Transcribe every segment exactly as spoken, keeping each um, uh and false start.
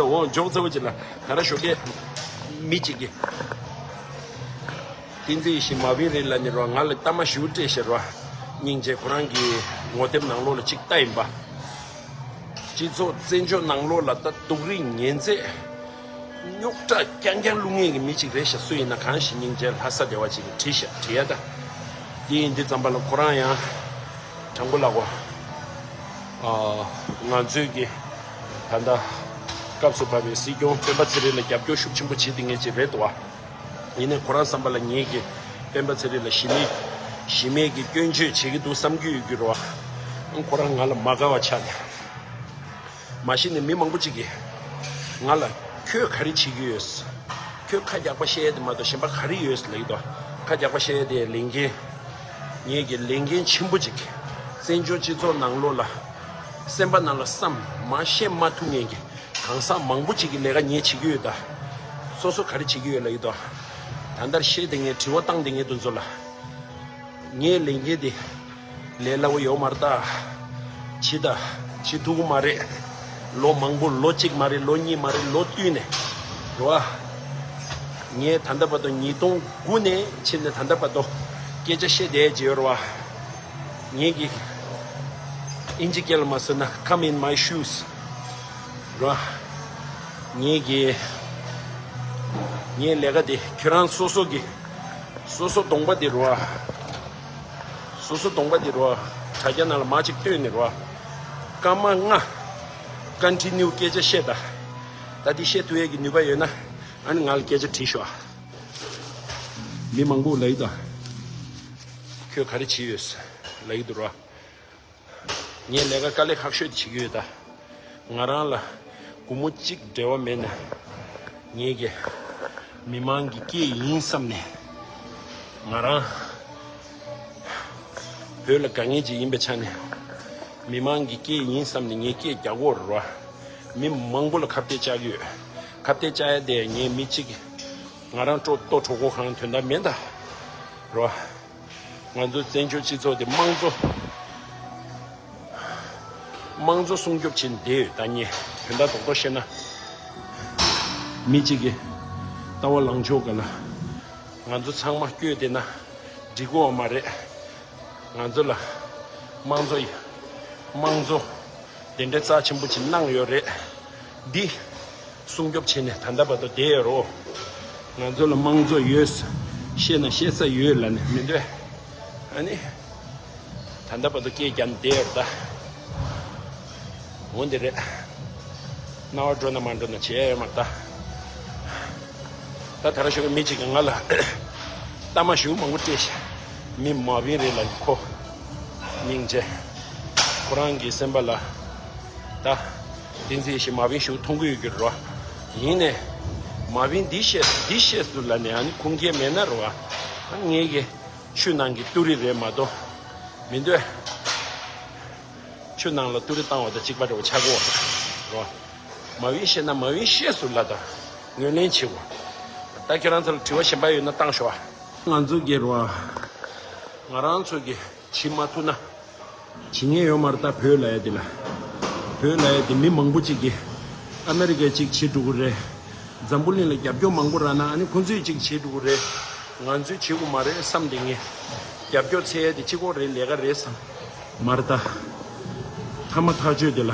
འོང་འཇོག་ཚ་བོ་ཅིག་ལ་ད་ར་ཞོགས་ཀས་མི་གཅིག་གིས། བསྟན་འཛིན་ཡེ་ཤེས་མ་བིན་རེད་ལ་ནི་རོ། ང་ལ་གཏའ་མ་ཞུ་སྤྲད་ཤེས་རོ། སྙིང་རྗེ་ཁོ་རང་གི་ངོ་དེབ་ནང་ལོགས་ལ་གཅིག་ལྟ་ཡིན་པ། སྤྱི་ཚོགས་བཙན་བྱོལ་ནང་ལོགས་ལ་ད་སྡུག་རུས་ཉེན་ཚད་རྙོག་དྲ་རྐྱང་རྐྱང་བླུག་མཁན་གྱི་མི་གཅིག་རེད་ཤག་སུ་ཡིན་ན་གང་ཞིག་སྙིང་རྗེ་ལྷ་ས་སྡེ་བ་ཅིག་གིས་བྲིས་ཤག་བྲིས་ཡ་ད། དེ་ཡིན་དུས་ཙམ་པ་ལ་ཁོ་རང་ཡང་དྲང་པོ་ལབ་གོ། ཨ། ང་ཚོའི་གི་ད་ལྟ་སྐབས་སུ་བབས་པའི་སྲིད་སྐྱོང་སྤེན་པ་ཚེ་རིང་ལ་རྒྱབ་སྐྱོར་ཤུགས་ཆེན་པོ་བྱེད་དེ་ངེས་ཅིག་རེད་འདུག་བ། ཡིན་ནའི་ཁོ་རང་བསམ་པ་ལ་ངེད་ཀྱིས་སྤེན་པ་ཚེ་རིང་ལ་གཞི་མེད་གཞི་མེད་ཀྱི་སྐྱོན་བརྗོད་བྱེད་ཀྱི་འདུག་བསམ་གྱི་ཡོད་ཀྱི་རེད་བ། ཁོ་རང་ང་ལ་མ་དགའ་བ་ཆགས་ནས། མ་གཞི་ནས་མི་མང་པོ་ཅིག་གིས་ང་ལ་ཁྱོད་ག་རེ་བྱེད་ཀྱི་ཡོད། ཁྱོད་ཁ་རྒྱག་པ་བཤད་ཡ་དེ་མ་གཏོགས་གཞན་པ་ག་རེ་ཡོད་ལབ་ཀྱི་འདུག་ཁ་རྒྱག་པ་བཤད་ཡ་དེ་ལས་འགན། ངེད་ཀྱི་ལས་འགན་ཆེན་པོ་ཅིག་བཙན་བྱོལ་སྤྱི་ཚོགས་ནང་ལོགས་ལ་སེམས་པ་ནང་ལ་བསམ་མ་བཤད་མ་ཐུབ་མཁན་གྱི་གང་ཟག་མང་པོ་ཅིག་གི་ལས་ཀ་ངས་བྱེད་ཀྱི་ཡོད་ད། སོ་སོ་ག་རེ་བྱེད་ཀྱི་ཡོད་ལབ་ཀྱི་འདུག་ད་ལྟར་བཤད་དེ་ངས་དྲི་བ་བཏང་དེ་ངས་དེ་ཚོ་ལ། ངའི་ལས་འགན་དེ་ལས་སླ་བོ་ཡོད་མ་རེད་ད། བྱེད་ད། བྱེད་ཐུབ་ཀྱི་མ་རེད། ལོ་མང་པོ་ལོ་གཅིག་མ་རེད་ལོ་གཉིས་མ་རེད་ལོ་བསྟུད་ནས་རེད་བ། ངས་ད་ལྟ་བར་དུ་ཉིས་སྟོང་དགུ་ནས་ཕྱིན་ནས་ད་ལྟ་བར་དུ་སྐད་ཆ་བཤད་བསྡད་ཀྱི་ཡོད་རེད་བ། ངེད་ཀྱི་ཨིན་ཇི་སྐད་ལ་མ་ཟེར་ན་come in my shoes རེད་བ། ངེད་ཀྱི་ངའི་ལས་ཀ་དེ་ཁྱོད་རང་སོ་སོ་གི་སོ་སོ་གདོང་པ་དེ་རུ་བ། སོ་སོ་གདོང་པ་དེ་རུ་བ། དྲ་རྒྱ་ནང་ལ་མ་ཅིག་བཏོན་ནས་རུ་བ། སྐར་མ་ལྔ། ཀོན་ཊི་ནིའུ་སྐད་ཆ་བཤད་ད། ད་འདི་བཤད་ཐུབ་ཡས་ཀྱི་ནུས་པ་ཡོད་ན་ཨ་ནི་ང་ལ་སྐད་ཆ་དྲིས་ཤོག་ཨ། མི་མང་པོ་ལབ་ཡི་ད། ཁྱོད་ག་རེ་བྱེད་ཡོད་ལབ་ཡི་འདུག་རུ་བ། ངས་ལས་ཀ་དཀའ་ལས་ཁག་ཤོས་དེ་བྱེད་ཀྱི་ཡོད་ད། ང་རང་ལ་སྒོར་མོ་གཅིག་འབྲེལ་བ་མེད་ན། ངེད་ཀྱི་མི་མང་གི་སྐད་ཡིན་བསམ་ནས། ང་རང་བོད་ལ་དགའ་མཁན་ཅིག་ཡིན་པའི་ཆ་ནས། མི་མང་གི་སྐད་ཡིན་བསམ་ནས་ངས་སྐད་རྒྱག་གི་ཡོད་རེད་བ། མི་མང་པོ་ལ་ཁ་གཏད་བཅག་གི་ཡོད། ཁ་གཏད་བཅག་ཡ་དེ་ངས་མི་གཅིག་ང་རང་ལྟོ་ལྟོ་གྲོགས་པོ་གང་དོན་དག་མེད་ད། རེད་བ། ང་ཚོ་བཙན་བྱོལ་སྤྱི་ཚོགས་འདི་དམངས་གཙོ། དམངས་གཙོ་སྲུང་སྐྱོབ་བྱེད་བསྡད་ཡོད་ད་ཉེ། དོན་དག་རྡོག་རྡོག་བཤད་ན། མི་གཅིག་གིས་ལྟ་བ་ལངས་ཕྱོགས་ག་ལ། ང་ཚོ་ཚང་མ་བསྐྱོད་བསྡད་ན་འགྲིག་གི་ཡོད་མ་རེད། ང་ཚོ་ལ་དམངས་གཙོ་ཡི་དམངས་གཙོ། དེ་འདྲའི་རྩ་ཆེན་པོ་ཅིག་གནང་ཡོད་རེད། འདི་སྲུང་སྐྱོབ་བྱས་ནས་ད་ལྟ་བར་དུ་བསྡད་ཡོད་རོ། ང་ཚོ་ལ་དམངས་གཙོ་ཡོད། བཤད་ན་བཤད་ས་ཡོད་ལབ་ནས་མི་འདོད། ཨ་ནི། ད་ལྟ་བར་དུ་སྐད་རྒྱག་ནས་བསྡད་ཡོད་རེད་ད། འོ་འདི་རེད། རྣ་བ་འགྲོ་ན་མ་འགྲོ་ན་བྱས་ཡོད་མ་རེད་ད། ད་ད་ར་ཞོགས་ཀྱི་མི་གཅིག་གིས་ང་ལ་གཏའ་མ་ཞུ་མང་པོ་སྤྲད་ཤག་མི་མ་བིན་རེད་ལ་ཁོ། སྙིང་རྗེ། ཁོ་རང་གི་སེམས་པ་ལ། ད། བསྟན་འཛིན་ཞིག་མ་བིན་ཞུ་མཐོང་གི་ཡོད་ཀྱི་རོ། ཡིན་ནས། མ་བིན་འདི་བཤད་འདི་བཤད་སུ་ལ་ནས་ཨ་ནི་ཁུངས་སྐྱེལ་མེད་ན་རོ། ཨ་ངེད་ཀྱི་ཆུ་ནང་གི་ཏུ་རི་རེད་མ་གཏོགས། མི་འདོད། ཆུ་ནང་ལ་ཏུ་རི་བཏང་བ་དང་གཅིག་པ་འདྲ་བོ་ཆགས་གོ། རོ། མ་བིན་བཤད་ན་མ་བིན་བཤད་སུ་ལ་དང་། ངོས་ལེན་བྱེད་དགོས། ད་ཁྱེད་རང་ཚོ་ལ་དྲི་བ་གཞན་པ་ཡོད་ན་བཏང་ཤོག་ཨ། ང་ཚོ་གི་རོ། ང་རང་ཚོ་གི་བྱེད་མ་ཐུབ་ན། བྱེད་ཉེན་ཡོད་མ་རེད་ད་བོད་ལ་ཡ་དེ་ལ། བོད་ལ་ཡ་དེ་མི་མང་པོ་ཅིག་གིས་ཨ་མེ་རི་ཀའི་ཅིག་བྱེད་འགྲོ་གི་རེད། འཛམ་བུ་གླིང་ལ་རྒྱབ་སྐྱོར་མང་པོ་རག་ན་ཨ་ནི་ཁོང་ཚོས་ཅིག་བྱེད་འགྲོ་གི་རེད། ང་ཚོས་བྱེད་དགོས་མ་རེད་བསམ་དེ་ངས། རྒྱབ་སྐྱོར་འཚོལ་ཡ་དེ་གཅིག་པོ་རེད་ལས་ཀ་རེད་བསམ། མ་རེད་ད། མཐའ་མ་ཐག་ཆོད་དེ་ལ།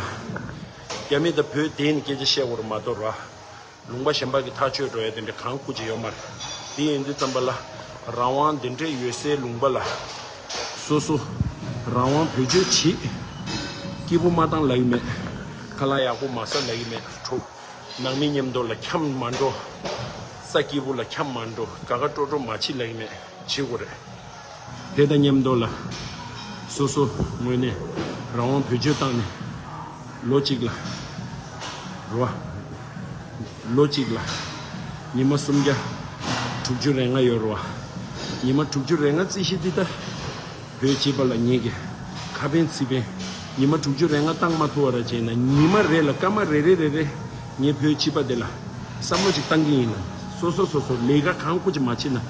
རྒྱ་མི་དང་བོད་བསྡད་ནས་སྐད་ཆ་བཤད་དགོས་རེད་མ་གཏོགས་ར། ལུང་པ་གཞན་པ་གི་ཐག་ཆོད་འགྲོ་ཡ་དེ་འདྲ་གང་ཁུ་ཅིག་ཡོད་མ་རེད། དེ་ཡིན་དུས་ཙམ་པ་ལ་རང་དབང་དེ་འདྲས་ཡོད་སའི་ལུང་པ་ལ་སོ་སོ་རང་དབང་བེད་སྤྱོད་བྱེད། སྐྱིད་པོ་མ་བཏང་ལབ་ཀྱི་མེད། ཁ་ལག་ཡག་པོ་མ་ཟ་ལབ་ཀྱི་མེད། གྲོགས་ནང་མི་མཉམ་དུ་ལ་འཁྱམ་མ་འགྲོ། ས་སྐྱིད་པོ་ལ་འཁྱམ་མ་འགྲོ། དགའ་དགའ་སྤྲོ་སྤྲོ་མ་བྱེད་ལབ་ཀྱི་མེད། བྱེད་དགོས་རེད། དེ་དང་མཉམ་དུ་ལ། སོ་སོ་ངོས་ནས་རང་དབང་བེད་སྤྱོད་བཏང་ནས། ལོ་གཅིག་ལ། རེད་བ། ལོ་གཅིག་ལ། ཉི་མ་སུམ་བརྒྱ། དྲུག་ཅུ་རེ་ལྔ་ཡོད་རེད་བ། ཉི་མ་དྲུག་ཅུ་རེ་ལྔ་རྩིས་གཞི་འདི་ལྟ། བོད་སྤྱི་པ་ལ་ངེད་ཀྱི། ཁ་ཕན་ཚིག་ཕན། ཉི་མ་དྲུག་ཅུ་རེ་ལྔ་བཏང་མ་ཐུབ་པ་ར་བྱས་ན་ཉི་མ་རེ་ལ་སྐར་མ་རེ་རེ་རེ་རེ། ངས་བོད་སྤྱི་པ་འདི་ལ། བསམ་བློ་ཅིག་བཏང་གི་ཡིན་ལ། སོ་སོ་སོ་སོ་ལས་ཀ་གང་ཁུ་ཅིག་མ་བྱེད་ན།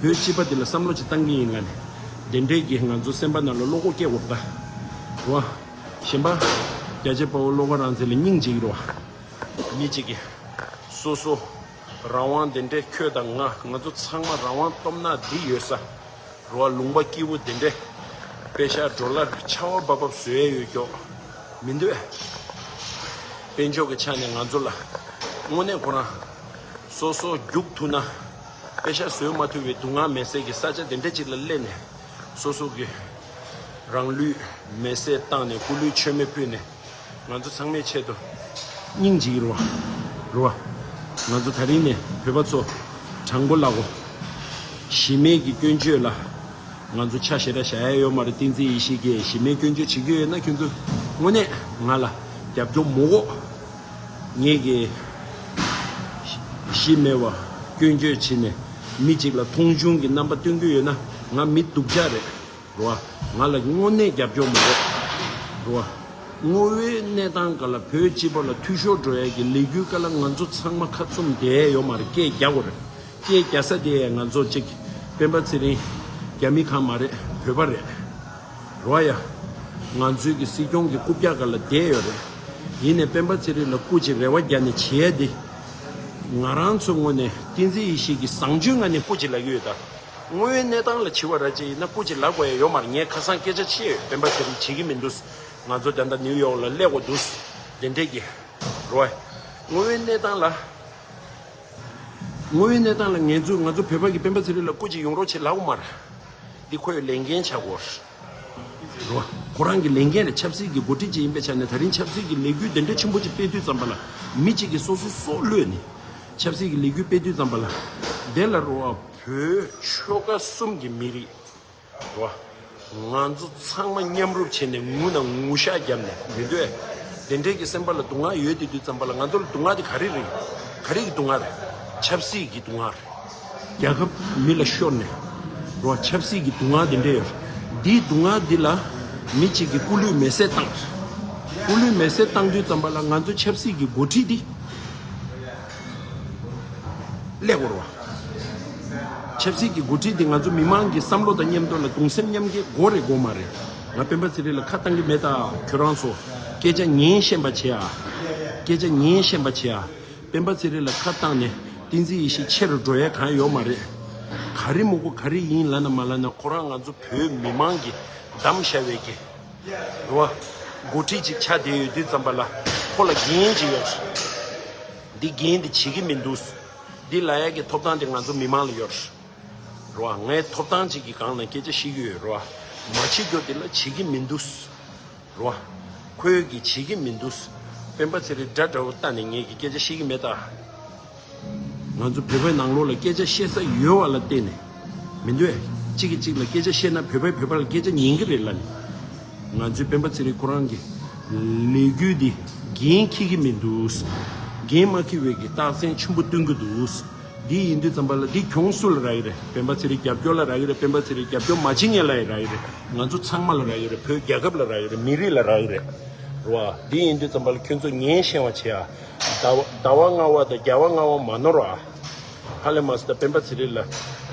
བོད་སྤྱི་པ་འདི་ལ་བསམ་བློ་ཅིག་བཏང་གི་ཡིན་ལ་ནི། དེ་འདྲས་ཀྱིས་ང་ཚོ་སེམས་པ་ནང་ལ་བློ་ཁོག་སྐྱེ་དགོས་པ་ད། རེད་བ། གཞན་པ། རྒྱ་ཆེ་དཔའ་བོ་བློ་དགའ་རང་བཙན་ལ་སྙིང་རྗེ་གི་རེད་བ། མི་གཅིག་གིས་སོ་སོ་རང་དབང་དེ་འདྲའི། ཁྱོད་དང་ང་ང་ཚོ་ཚང་མ་རང་དབང་སྟོབས་ན་འདི་ཡོད་ས། རོ་བ། ལུང་པ་སྐྱིད་པོ་དེ་འདྲའི། པེ་ཤག་ཌོ་ལར་ཆར་པ་འབབ་འབབ་བཟོ་ཡས་ཡོད་ཀྱོག་མི་འདུག་ཨེ། དཔལ་འབྱོར་གྱི་ཆ་ནས་ང་ཚོ་ལ་དངོས་གནས་ཁོ་རང་སོ་སོ་རྒྱུགས་ཐུབ་ན། པེ་ཤག་བཟོ་མ་ཐུབ་པའི་སྡུག་བསྔལ་མེད་སའི་གི་ས་ཆ་དེ་འདྲ་ཅིག་ལ་སླེབས་ནས། སོ་སོ་གི་རང་ལུས་མེ་སྲེག་བཏང་ནས། སྐུ་ལུས་མཆོད་མེ་ཕུལ་ནས། ང་ཚོ་ཚང་མའི་ཆེད་དུ་སྙིང་རྗེ་རོ། རོ། ང་ཚོ་ད་རིང་ནས་བོད་པ་ཚོ་དྲང་པོ་ལབ་དགོས། གཞི་མེད་ཀྱི་སྐྱོན་བརྗོད་ལ་ང་ཚོ་ཆ་ཞེ་དྲག་བཞག་ཡ་ཡོད་མ་རེད། བསྟན་འཛིན་ཡེ་ཤེས་ཀྱིས་གཞི་མེད་སྐྱོན་བརྗོད་བྱེད་ཀྱི་ཡོད་ན། ཁྱོད་ཚོ་དངོས་གནས་ང་ལ་རྒྱབ་སྐྱོར་མི་དགོས། ངེད་ཀྱིས་གཞི་མེད་པ་སྐྱོན་བརྗོད་བྱས་ནས་མི་གཅིག་ལ་མཐོང་ཆུང་གི་རྣམ་པ་སྟོན་གྱི་ཡོད་ན། ང་མི་སྡུག་ཅག་རེད། རོ། ང་ལ་དངོས་གནས་རྒྱབ་སྐྱོར་མི་དགོས། རོ། དངོས་ཡོད་གནས་སྟངས་སྒང་ལ་བོད་སྤྱི་པ་ལ་འཐུས་ཤོར་འགྲོ་ཡས་ཀྱི་ལས་འགུལ་སྒང་ལ་ང་ཚོ་ཚང་མ་ཁ་བཙུམ་བསྡད་ཡས་ཡོད་མ་རེད། སྐད་རྒྱག་དགོས་རེད། སྐད་རྒྱག་ས་དེ་ང་ཚོ་གཅིག་སྤེན་པ་ཚེ་རིང་རྒྱ་མི་གང་མ་རེད། བོད་པ་རེད། རོ་ཡ། ང་ཚོའི་གི་སྲིད་སྐྱོང་གི་རྐུབ་བཀྱག་སྒང་ལ་བསྡད་ཡོད་རེད། ཡིན་ནའི་སྤེན་པ་ཚེ་རིང་ལ་སྐུ་མཁྱེན་རེ་བ་རྒྱག་ནས་བྱེད་ཡས་དེ། ང་རང་ཚོའི་ངོས་ནས་བསྟན་འཛིན་ཡེ་ཤེས་ཀྱི་བཟང་སྤྱོད་ངོས་ནས་སྐུ་མཁྱེན་ལབ་ཀྱི་ཡོད་ད། དངོས་ཡོད་གནས་སྟངས་ལ་བྱས་པ་ར་ཅིག་ཡིན་ན་སྐུ་མཁྱེན་ལབ་དགོས་ཡ་ཡོད་མ་རེད། ངས་ཁ་སང་སྐད་ཆ་བཤད་ཡོད། སྤེན་པ་ཚེ་རིང་བྱེད་ཀྱི་མི་འདུག་ང་ཚོ་ད་ལྟ་ནིའུ་ཡོག་ལ་སླེབས་དགོས་འདུག་དེ་འདྲས་ཀྱི། རོ། དངོས་ཡོད་གནས་སྟངས་ལ། དངོས་ཡོད་གནས་སྟངས་ལ་ང་ཚོ་ང་ཚོ་བོད་པ་གིས་སྤེན་པ་ཚེ་རིང་ལ་སྐུ་མཁྱེན་ཡོང་རོགས་བྱེད་ལབ་དགོས་མ་རེད། འདི་ཁོ་ཡི་ལས་འགན་ཆགས་དགོས་རེད། རོ། ཁོ་རང་གི་ལས་འགན་རེད། ཆབ་སྲིད་ཀྱི་འགོ་ཁྲིད་ཅིག་ཡིན་པའི་ཆ་ནས། ད་རིང་ཆབ་སྲིད་ཀྱི་ལས་འགུལ་དེ་འདྲ་ཆེན་པོ་ཅིག་སྤེལ་དུས་ཙམ་པ་ལ། མི་གཅིག་གིས་སོ་སོ་སྲོག་བློས་ནས་ཆབ་སྲིད་ཀྱི་ལས་འགུལ་སྤེལ་དུས་ཙམ་པ་ལ། དེ་ལ་རོ་བ། བོད་ཆོལ་ཁ་གསུམ་གྱི་མི་རིགས་རོ། ང་ཚོ་ཚང་མ་མཉམ་རུབ་བྱས་ནས་ངུ་ན་ངུ་ཤག་བརྒྱབ་ནས་མི་འདོད། དེ་འདྲས་ཀྱི་སེམས་པ་ལ་སྡུག་བསྔལ་ཡོད་དེ་དུས་ཙམ་པ་ལ། ང་ཚོ་ལ་སྡུག་བསྔལ་དེ་ག་རེ་རེད། ག་རེ་གི་སྡུག་བསྔལ་རེད། ཆབ་སྲིད་ཀྱི་སྡུག་བསྔལ་རེད། རྒྱལ་ཁབ་མི་ལ་ཤོར་ནས་རོ། ཆབ་སྲིད་ཀྱི་སྡུག་བསྔལ་དེ་འདྲས་ཡོད་རེད། འདིའི་སྡུག་བསྔལ་འདི་ལ་མི་གཅིག་གིས་སྐུ་ལུས་མེ་སྲེག་བཏང་། སྐུ་ལུས་མེ་སྲེག་བཏང་དུས་ཙམ་པ་ལ་ང་ཚོ་ཆབ་སྲིད་ཀྱི་འགོ་ཁྲིད་འདི་སླེབས་དགོས་རེད་བ། ཆབ་སྲིད་ཀྱི་འགོ་ཁྲིད་འདི་ང་ཚོ་མི་མང་གི་བསམ་བློ་དང་མཉམ་དུ་ལ་གདུང་སེམས་མཉམ་སྐྱེད་དགོས་རེད་དགོས་མ་རེད། ང་སྤེན་པ་ཚེ་རིང་ལ་ཁ་བཏང་གི་མེད་ད། ཁྱོད་རང་ཚོ་སྐད་ཆ་ཉན་ཤེས་པ་བྱེད་ཨ། སྐད་ཆ་ཉན་ཤེས་པ་བྱེད་ཨ། སྤེན་པ་ཚེ་རིང་ལ་ཁ་བཏང་ནས་བསྟན་འཛིན་ཡེ་ཤེས་ཆེ་རུ་འགྲོ་ཡས་གང་ཡོད་མ་རེད། ག་རེ་མོ་གོ་ག་རེ་ཡིན་ལབ་ན་མ་ལབ་ན། ཁོ་རང་ང་ཚོ་བོད་མི་མང་གིས་བདམས་བཞག་པའི་གི་རོ། འགོ་ཁྲིད་ཅིག་ཆགས་བསྡད་ཡོད་དུས་ཙམ་པ་ལ་ཁོ་ལ་འགན་ཅིག་ཡོད། འདི་འགན་འདི་བྱེད་ཀྱི་མི་འདུག་འདི་ལབ་ཡ་གི་ཐོབ་ཐང་དེ་ང་ཚོ་མི་མང་ལ་ཡོད། རོ། ངས་ཐོབ་ཐང་ཅིག་གི་སྒང་ནས་སྐད་ཆ་བཤད་ཀྱི་ཡོད་རོ། མ་བྱེད་རྒྱུ་དེ་ལ་བྱེད་ཀྱི་མི་འདུག་རོ། ཁོས་ཀྱི་བྱེད་ཀྱི་མི་འདུག་སྤེན་པ་ཚེ་རིང་དགྲ་དགྲ་བོ་ལྟ་ནས་ངས་ཀྱི་སྐད་ཆ་བཤད་ཀྱི་མེད་ད། ང་ཚོ་བོད་པའི་ནང་ལོགས་ལ་སྐད་ཆ་བཤད་ས་ཡོད་པ་ལ་བརྟེན་ནས་མི་འདུག་གཅིག་གིས་གཅིག་ལ་སྐད་ཆ་བཤད་ན་བོད་པས་བོད་པ་ལ་སྐད་ཆ་ཉན་གྱི་རེད་ལབ་ནས། ང་ཚོའི་སྤེན་པ་ཚེ་རིང་ཁོ་རང་གི་ལས་འགུལ་འདི་འགན་འཁྱེར་གྱི་མི་འདུག་འགན་མ་འཁྱེར་བའི་གི་རྟགས་མཚན་ཆེན་པོ་སྟོན་གྱི་འདུག་འདི་ཡིན་དུས་ཙམ་པ་ལ་འདི་གྱོང་སུ་ལ་རག་གི་རེད། སྤེན་པ་ཚེ་རིང་རྒྱབ་སྐྱོར་ལ་རག་གི་རེད། སྤེན་པ་ཚེ་རིང་རྒྱབ་སྐྱོར་མ་བྱེད་མཁན་ལ་ཡང་རག་གི་རེད། ང་ཚོ་ཚང་མ་ལ་རག་གི་རེད། བོད་རྒྱལ་ཁབ་ལ་རག་གི་རེད། མི་རིགས་ལ་རག་གི་རེད། རེད་བ། འདི་ཡིན་དུས་ཙམ་པ་ལ་ཁྱོད་ཚོ་ཉན་ཤེས་པ་བྱེད་ཨ། ཟླ་བ་ཟླ་བ་ལྔ་པ་དང་རྒྱལ་བ་ལྔ་པ་མ་ནོར་བ། ཧ་ལས་མ་སོང་ད་སྤེན་པ་ཚེ་རིང་ལ་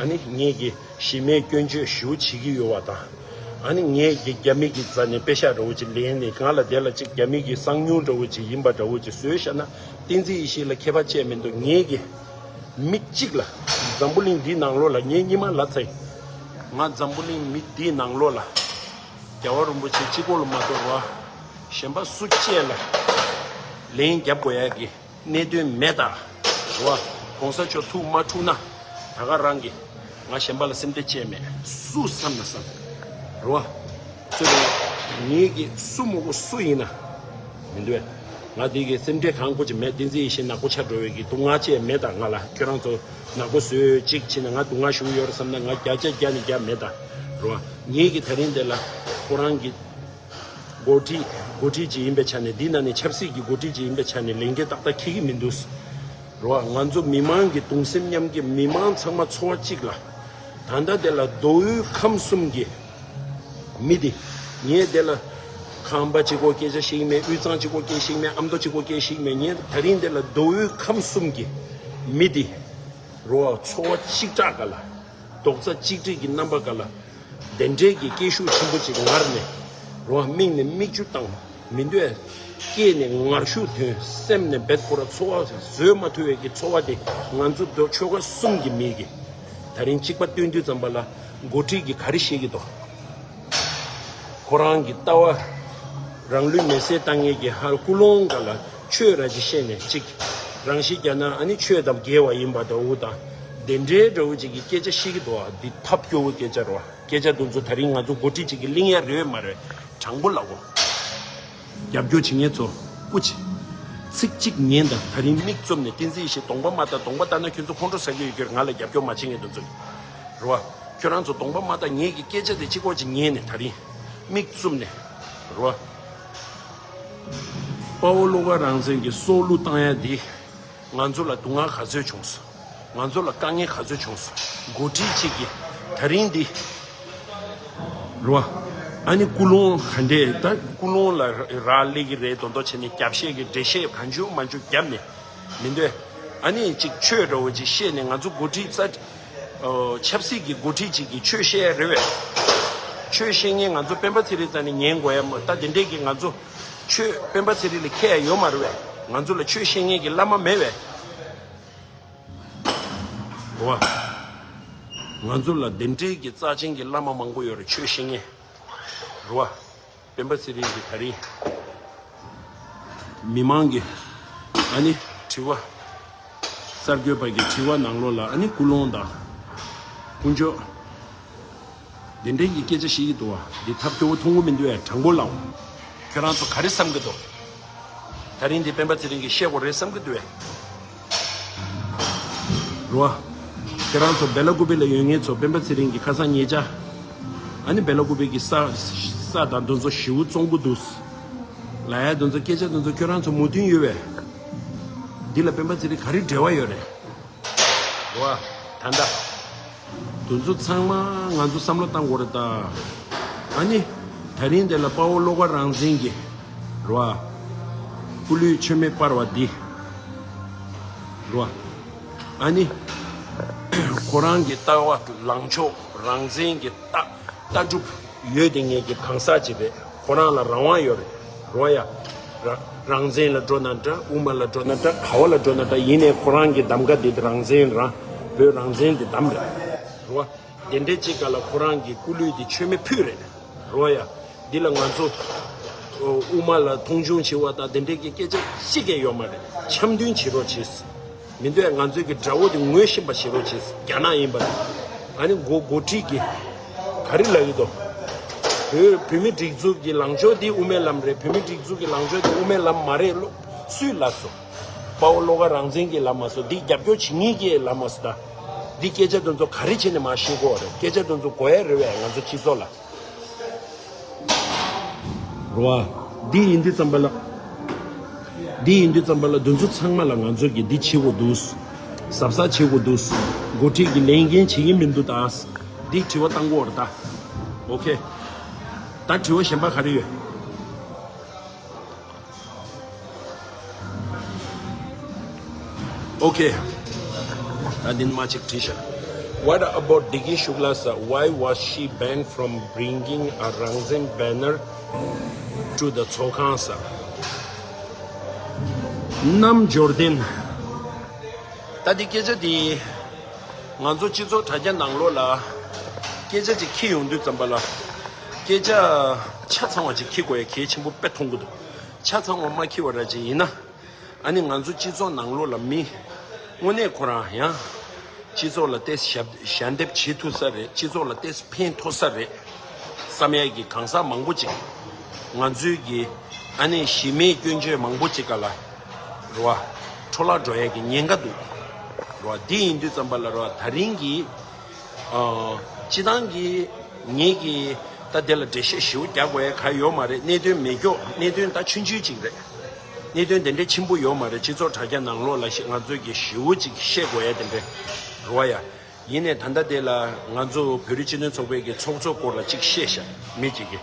ཨ་ནི་ངེད་ཀྱི་གཞི་མེད་སྐྱོན་བརྗོད་ཞེ་པོ་བྱེད་ཀྱི་ཡོད་པ་དང་། ཨ་ནི་ངས་ཀྱི་རྒྱ་མི་གི་རྩ་ནས་པེ་ཤག་འདྲ་བོ་ཅིག་ལེན་ནས་ང་ལ་དེ་ལ་ཅིག་རྒྱ་མི་གི་གསང་ཉུལ་འདྲ་བོ་ཅིག་ཡིན་པ་འདྲ་བོ་ཅིག་བཟོས་བཞག་ན། བསྟན་འཛིན་ཡེ་ཤེས་ལ་ཁྱད་པར་ཅི་ཡང་མི་འདུག་ངས་ཀྱི་མི་གཅིག་ལ་འཛམ་བུ་གླིང་འདིའི་ནང་ལོགས་ལ་ངས་སྙིང་མ་ལ་ཚེ། ང་འཛམ་བུ་གླིང་མི་འདིའི་ནང་ལོགས་ལ་རྒྱལ་བ་རིན་པོ་ཆེ་གཅིག་པོ་ལ་མ་གཏོགས་པ་གཞན་པ་སུ་གཅིག་ལ་ལན་རྒྱབ་དགོས་ཡ་གི་གནད་དོན་མེད་ད། རེད་བ། གོང་ས་མཆོག་ཐུགས་མ་འཁྲུགས་ན་ད་ག་རང་གི་ང་གཞན་པ་ལ་སེམས་ཁྲལ་བཅས་མེད། སུ་བསམ་ན་བསམ། རེད་བ། ཚོད་དུ་ངེད་ཀྱི་སུ་མོ་གོ་སུ་ཡིན་ན་མི་འདུག་བས། ང་དེ་གི་སེམས་ཁྲལ་གང་དགོས་ཀྱི་མེད། བསྟན་འཛིན་ཡེ་ཤེས་ནག་པོ་ཆགས་འགྲོ་བའི་གི་སྡུག་བསྔལ་བཅས་མེད་ད། ང་ལ་ཁྱོད་རང་ཚོ་ནག་པོ་བཟོས་གཅིག་བྱས་ན་ང་སྡུག་བསྔལ་ཞུ་གི་ཡོད་རེད་བསམ་ན་ང་བརྒྱ་ཆ་བརྒྱ་ནས་བརྒྱ་མེད་ད། རེད་བ། ངེད་ཀྱི་ད་རིང་དེ་ལ་ཁོ་རང་གི་འགོ་ཁྲིད་འགོ་ཁྲིད་ཅིག་ཡིན་པའི་ཆ་ནས། འདི་ནང་ནས་ཆབ་སྲིད་ཀྱི་འགོ་ཁྲིད་ཅིག་ཡིན་པའི་ཆ་ནས་ལས་འགན་ཏག་ཏག་འཁྱེར་གྱི་མི་འདུག་རེད་བ། ང་ཚོ་མི་མང་གི་གདུང་སེམས་མཉམ་སྐྱེད། མི་མང་ཚང་མ་ཚོར་བ་གཅིག་ལ། ད་ལྟ་དེ་ལ་མདོ་དབུས་ཁམས་གསུམ་གྱི་མི་དེ། ངས་དེ་ལ་ཁམས་པ་གཅིག་པོ་སྐད་ཆ་བཤད་ཀྱི་མེད། དབུས་གཙང་གཅིག་པོ་སྐད་བཤད་ཀྱི་མེད། ཨ་མདོ་གཅིག་པོ་སྐད་བཤད་ཀྱི་མེད། ངས་ད་རིང་དེ་ལ་མདོ་དབུས་ཁམས་གསུམ་གྱི་མི་དེ། རེད་བ། ཚོར་བ་གཅིག་གྲགས་ག་ལ། རྡོག་རྩ་གཅིག་སྒྲིལ་གྱི་རྣམ་པ་ག་ལ། དེ་འདྲའི་གི་སྐད་ཤུགས་ཆེན་པོ་ཅིག་ངར་ནས། རེད་བ། མིག་ནས་མིག་ཆུ་བཏང་མི་འདོད། སྐེ་ནས་ངར་ཤུགས་ཐོན། སེམས་ནས་བེད་ཁོ་ར་ཚོར་བ་བཟོད་མ་ཐུབ་པའི་གི་ཚོར་བ་དེ་ང་ཚོ་དོ་ཆོལ་ཁ་གསུམ་གྱི་མི་གི་ད་རིང་གཅིག་པ་སྟོན་དུས་ཙམ་པ་ལ་འགོ་ཁྲིད་ཀྱིས་ག་རེ་བཤད་ཀྱི་འདུག་ཁོ་རང་གི་ལྟ་བ་རང་ལུས་མེ་སྲེག་བཏང་མཁན་གྱི་ཧར་ཀུན་སློང་འགའ་ལ་ཆོས་ར་ཅིག་བཤད་ནས་གཅིག་རང་ཤི་རྒྱག་ན་ཨ་ནི་ཆོས་དང་འགལ་བ་ཡིན་པ་འདྲ་བོ་དང་དེ་འདྲའི་འདྲ་བོ་ཅིག་གི་སྐད་ཆ་བཤད་ཀྱི་འདུག་བ། འདི་ཐབས་སྐྱོ་བོ་སྐད་ཆ་རེད་བ། སྐད་ཆ་དེ་ཚོ་ད་རིང་ང་ཚོ་འགོ་ཁྲིད་ཅིག་གིས་གླེང་ཡ་རེད་མ་རེད། དྲང་པོ་ལབ་དགོས། རྒྱབ་སྐྱོར་བྱེད་མཁན་ཚོ་སྐུ་མཁྱེན། ཚིག་གཅིག་ཉན་དང་། ད་རིང་མིག་བཙུམ་ནས་བསྟན་འཛིན་ཡེ་ཤེས་གདོང་པ་མ་ལྟ། གདོང་པ་ལྟ་ན་ཁྱོད་ཚོ་ཁོང་ཁྲོ་ཟ་གི་ཡོད་ཀྱི་རེད། ང་ལ་རྒྱབ་སྐྱོར་མ་བྱེད་མཁན་དེ་ཚོ་རེད་བ། ཁྱོད་རང་ཚོ་གདོང་པ་མ་ལྟ། ངེད་ཀྱི་སྐད་ཆ་དེ་གཅིག་པོ་ཅིག་ཉན་ནས་ད་རིང་མིག་བཙུམ་ནས་རེད་བ། དཔའ་བོ་བློ་དགའ་རང་བཙན་གྱི་སྲོག་བླུ་བཏང་ཡ་འདི་ང་ཚོ་ལ་སྡུག་བསྔལ་ག་ཚོད་བྱུང་སོང་། ང་ཚོ་ལ་དཀའ་ངལ་ག་ཚོད་བྱུང་སོང་། འགོ་ཁྲིད་ཅིག་གིས་ད་རིང་འདི་རེད་བ། ཨ་ནི་ཀུན་སློང་ག་འདྲས་ད་ཀུན་སློང་ལ་རག་ལས་ཀྱི་རེད་མདོག་མདོག་བྱས་ནས་རྒྱབ་བཤད་ཀྱི་འགྲེལ་བཤད་གང་བྱུང་མང་བྱུང་བརྒྱབ་ནས་མི་འདོད། ཨ་ནི་ཅིག་ཆོས་འདྲ་བོ་ཅིག་བཤད་ནས་ང་ཚོ་འགོ་ཁྲིད་རྩ་ཨོ་ཆབ་སྲིད་ཀྱི་འགོ་ཁྲིད་ཅིག་གིས་ཆོས་བཤད་ཡ་རེད་བས། ཆོས་བཤད་མཁན་ང་ཚོ་སྤེན་པ་ཚེ་རིང་རྩ་ནས་ཉན་དགོས་ཡ་མ། ད་དེ་འདྲས་ཀྱི་ང་ཚོ་ཆོས་སྤེན་པ་ཚེ་རིང་ལ་ཁྱད་ཡ་ཡོད་མ་རེད་བས། ང་ཚོ་ལ་ཆོས་བཤད་མཁན་གྱི་བླ་མ་མེད་བས། རེད་བ། ང་ཚོ་ལ་དེ་འདྲའི་གི་རྩ་ཆེན་གྱི་བླ་མ་མང་པོ་ཡོད་རེད། ཆོས་བཤད་མཁན་རེད་བ། སྤེན་པ་ཚེ་རིང་གིས་ད་རིང་མི་མང་གི་ཨ་ནི་དྲི་བ། གསར་འགོད་པ་གི་དྲི་བ་ནང་ལོགས་ལ་ཨ་ནི་ཀུན་སློང་དང་ཀུན་སྤྱོད། དེ་འདྲའི་གི་སྐད་ཆ་བཤད་ཀྱི་འདུག་བ། འདི་ཐབས་སྐྱོ་བོ་མཐོང་གི་མི་འདུག་ཨེ། དྲང་པོ་ལབ། ཁྱོད་རང་ཚོ་ག་རེ་བསམ་གྱི་འདུག་ད་རིང་འདི་སྤེན་པ་ཚེ་རིང་གིས་བཤད་དགོས་རེད་བསམ་གྱི་འདུག་ཨེ། རོ། ཁྱེད་རང་ཚོ་སྦེ་ལ་ཀུ་པེ་ལ་ཡོད་མཁན་ཚོ་སྤེན་པ་ཚེ་རིང་གི་ཁ་སང་ཉེ་ཆར། ཨ་ནི་སྦེ་ལ་ཀུ་པེ་གི་ས་ས་དང་དེ་ཚོ་ཞེ་པོ་བཙོང་གི་འདུག་ལབ་ཡ་དེ་ཚོ་སྐད་ཆ་དེ་ཚོ་ཁྱོད་རང་ཚོ་མོས་མཐུན་ཡོད་པས། འདི་ལ་སྤེན་པ་ཚེ་རིང་ག་རེ་འབྲེལ་བ་ཡོད་རེད། རེད་བ། ད་ལྟ། དེ་ཚོ་ཚང་མ་ང་ཚོ་བསམ་བློ་བཏང་དགོས་རེད་ད། ཨ་ནི། ད་རིང་དེ་ལ་དཔའ་བོ་བློ་དགའ་རང་བཙན་གྱི། རེད་བ། སྐུ་ལུས་མཆོད་མེ་སྤར་བ་འདི། རེད་བ། ཨ་ནི། ཁོ་རང་གི་ལྟ་བ་ལངས་ཕྱོགས་རང་བཙན་གྱི་ལྟ་ལྟ་གྲུབ་ཡོད་དེ་ངེད་ཀྱི་གང་ཟག་ཅིག་རེད། ཁོ་རང་ལ་རང་དབང་ཡོད་རེད། རོ་ཡ། ར་རང་བཙན་ལ་འགྲོ་ན་འདྲ། དབུ་མ་ལ་འགྲོ་ན་འདྲ། ག་བ་ལ་འགྲོ་ན་འདྲ། ཡིན་ནའི་ཁོ་རང་གི་གདམ་ག་འདི་རང་བཙན་རང་བོད་རང་བཙན་འདི་གདམ་རེད། རོ། དེ་འདྲའི་ཅིག་ག་ལ་ཁོ་རང་གི་སྐུ་ལུས་འདི་མཆོད་མེ་ཕུལ་རེད། རོ་ཡ། འདི་ལ་ང་ཚོ་དབུ་མ་ལ་མཐོང་ཆུང་བྱེད་པ་དང་དེ་འདྲའི་གི་སྐད་ཆ་གཅིག་ཀྱང་ཡོད་མ་རེད། འཆམ་མཐུན་བྱེད་རོགས་བྱེད། མི་འདོད་ང་ཚོའི་གི་དགྲ་བོ་དེ་ངོ་ཤེས་པ་བྱེད་རོགས་བྱེད། རྒྱ་ནག་ཡིན་པ་རེད། ཨ་ནི་འགོ་འགོ་ཁྲིད་ཀྱི་ག་རེ་ལབ་ཡོད་དོ། བོད་བོད་མི་སྒྲིག་འཛུགས་ཀྱི་ལངས་ཕྱོགས་དེ་དབུ་མའི་ལམ་རེད། བོད་མི་སྒྲིག་འཛུགས་ཀྱི་ལངས་ཕྱོགས་དེ་དབུ་མའི་ལམ་མ་རེད་ལོ། སུས་ལབ་སོང་། དཔའ་བོ་བློ་དགའ་རང་བཙན་གྱིས་ལབ་མ་སོང་། འདི་རྒྱབ་སྐྱོར་བྱེད་མཁན་གྱིས་ལབ་མ་སོང་ད། འདི་སྐད་ཆ་དེ་ཚོ་ག་རེ་བྱས་ནས་མར་བཤད་དགོས་རེད། སྐད་ཆ་དེ་ཚོ་གོ་ཡ་རེད་བས། ང་ཚོ་སྤྱི་ཚོགས་ལ། རོ་ཨ། འདི་ཡིན་དུས་ཙམ་པ་ལ། འདི་ཡིན་དུས་ཙམ་པ་ལ་དེ་ཚོ་ཚང་མ་ལ་ང་ཚོ་གིས་འདི་བྱེད་དགོས་འདུག་གཟབ་གཟབ་བྱེད་དགོས་འདུག་འགོ་ཁྲིད་ཀྱི་ལས་འགན་བྱེད་ཀྱི་མི་འདུག་ད། འདི་དྲི་བ་བཏང་དགོས་རེད་ད། ཨོ་ཁེ། ད་དྲི་བ་གཞན་པ་ག་རེ་ཡོད། Okay. ད་འདི་མ་གཅིག་བྲིས་ཤག What about Digi Shukla sir? Why was she banned from bringing a Rangzen banner to the Tsokhang sir? རྣམ་འབྱོར་ལྡན། ད་འདི་སྐད་ཆ་འདི། ང་ཚོ་སྤྱི་ཚོགས་དྲ་རྒྱ་ནང་ལོགས་ལ། སྐད་ཆ་ཅིག་འཁྱེར་ཡོང་དུས་ཙམ་པ་ལ། སྐད་ཆ་ཆ་ཚང་བ་ཅིག་འཁྱེར་དགོས་ཡ་གལ་ཆེན་པོ་དཔེ་མཐོང་གི་འདུག་ཆ་ཚང་བ་མ་འཁྱེར་བ་ར་ཅིག་ཡིན་ན། ཨ་ནི་ང་ཚོ་སྤྱི་ཚོགས་ནང་ལོགས་ལ་མི། དངོས་གནས་ཁོ་རང་ཡང་། སྤྱི་ཚོགས་ལ་ཏོག་ཙམ་ཞབས་ཞལ་འདེབས་བྱེད་ཐུབ་ས་རེད། སྤྱི་ཚོགས་ལ་ཏོག་ཙམ་ཕན་ཐོགས་ས་རེད། བསམ་ཡས་ཀྱི་གང་ཟག་མང་པོ་ཅིག་ང་ཚོའི་གི་ཨ་ནི་གཞི་མེད་སྐྱོན་བརྗོད་མང་པོ་ཅིག་ག་ལ་རེད་བ། འཕྲོ་བརླག་འགྲོ་ཡས་ཀྱི་ཉེན་ཁ་འདུག་རེད་བ། འདི་ཡིན་དུས་ཙམ་པ་ལ་རེད་བ། ད་རིང་གི་ཨ། སྤྱི་བཏང་གི་ངེད་ཀྱི་ད་དེ་ལ་འགྲེལ་བཤད་ཞེ་པོ་རྒྱག་དགོས་ཡས་ག་ཡོད་མ་རེད། གནད་དོན་མེད་ཀྱོག་གནད་དོན་ད་ཆུང་ཆུང་ཅིག་རེད། གནད་དོན་དེ་འདྲའི་ཆེན་པོ་ཡོད་མ་རེད། སྤྱི་ཚོགས་དྲ་རྒྱ་ནང་ལོགས་ལ་ང་ཚོས་ཀྱི་ཞེ་པོ་ཅིག་བཤད་དགོས་ཡས་དེ་འདྲ་རེད་བ་ཡ། ཡིན་ནའི་ད་ལྟ་དེ་ལ་ང་ཚོ་བོད་རིགས་སྤྱི་མཐུན་ཚོགས་པའི་གི་ཚོགས་གཙོ་སྐོར་ལ་ཅིག་བཤད་ཤག་མི་གཅིག་གིས་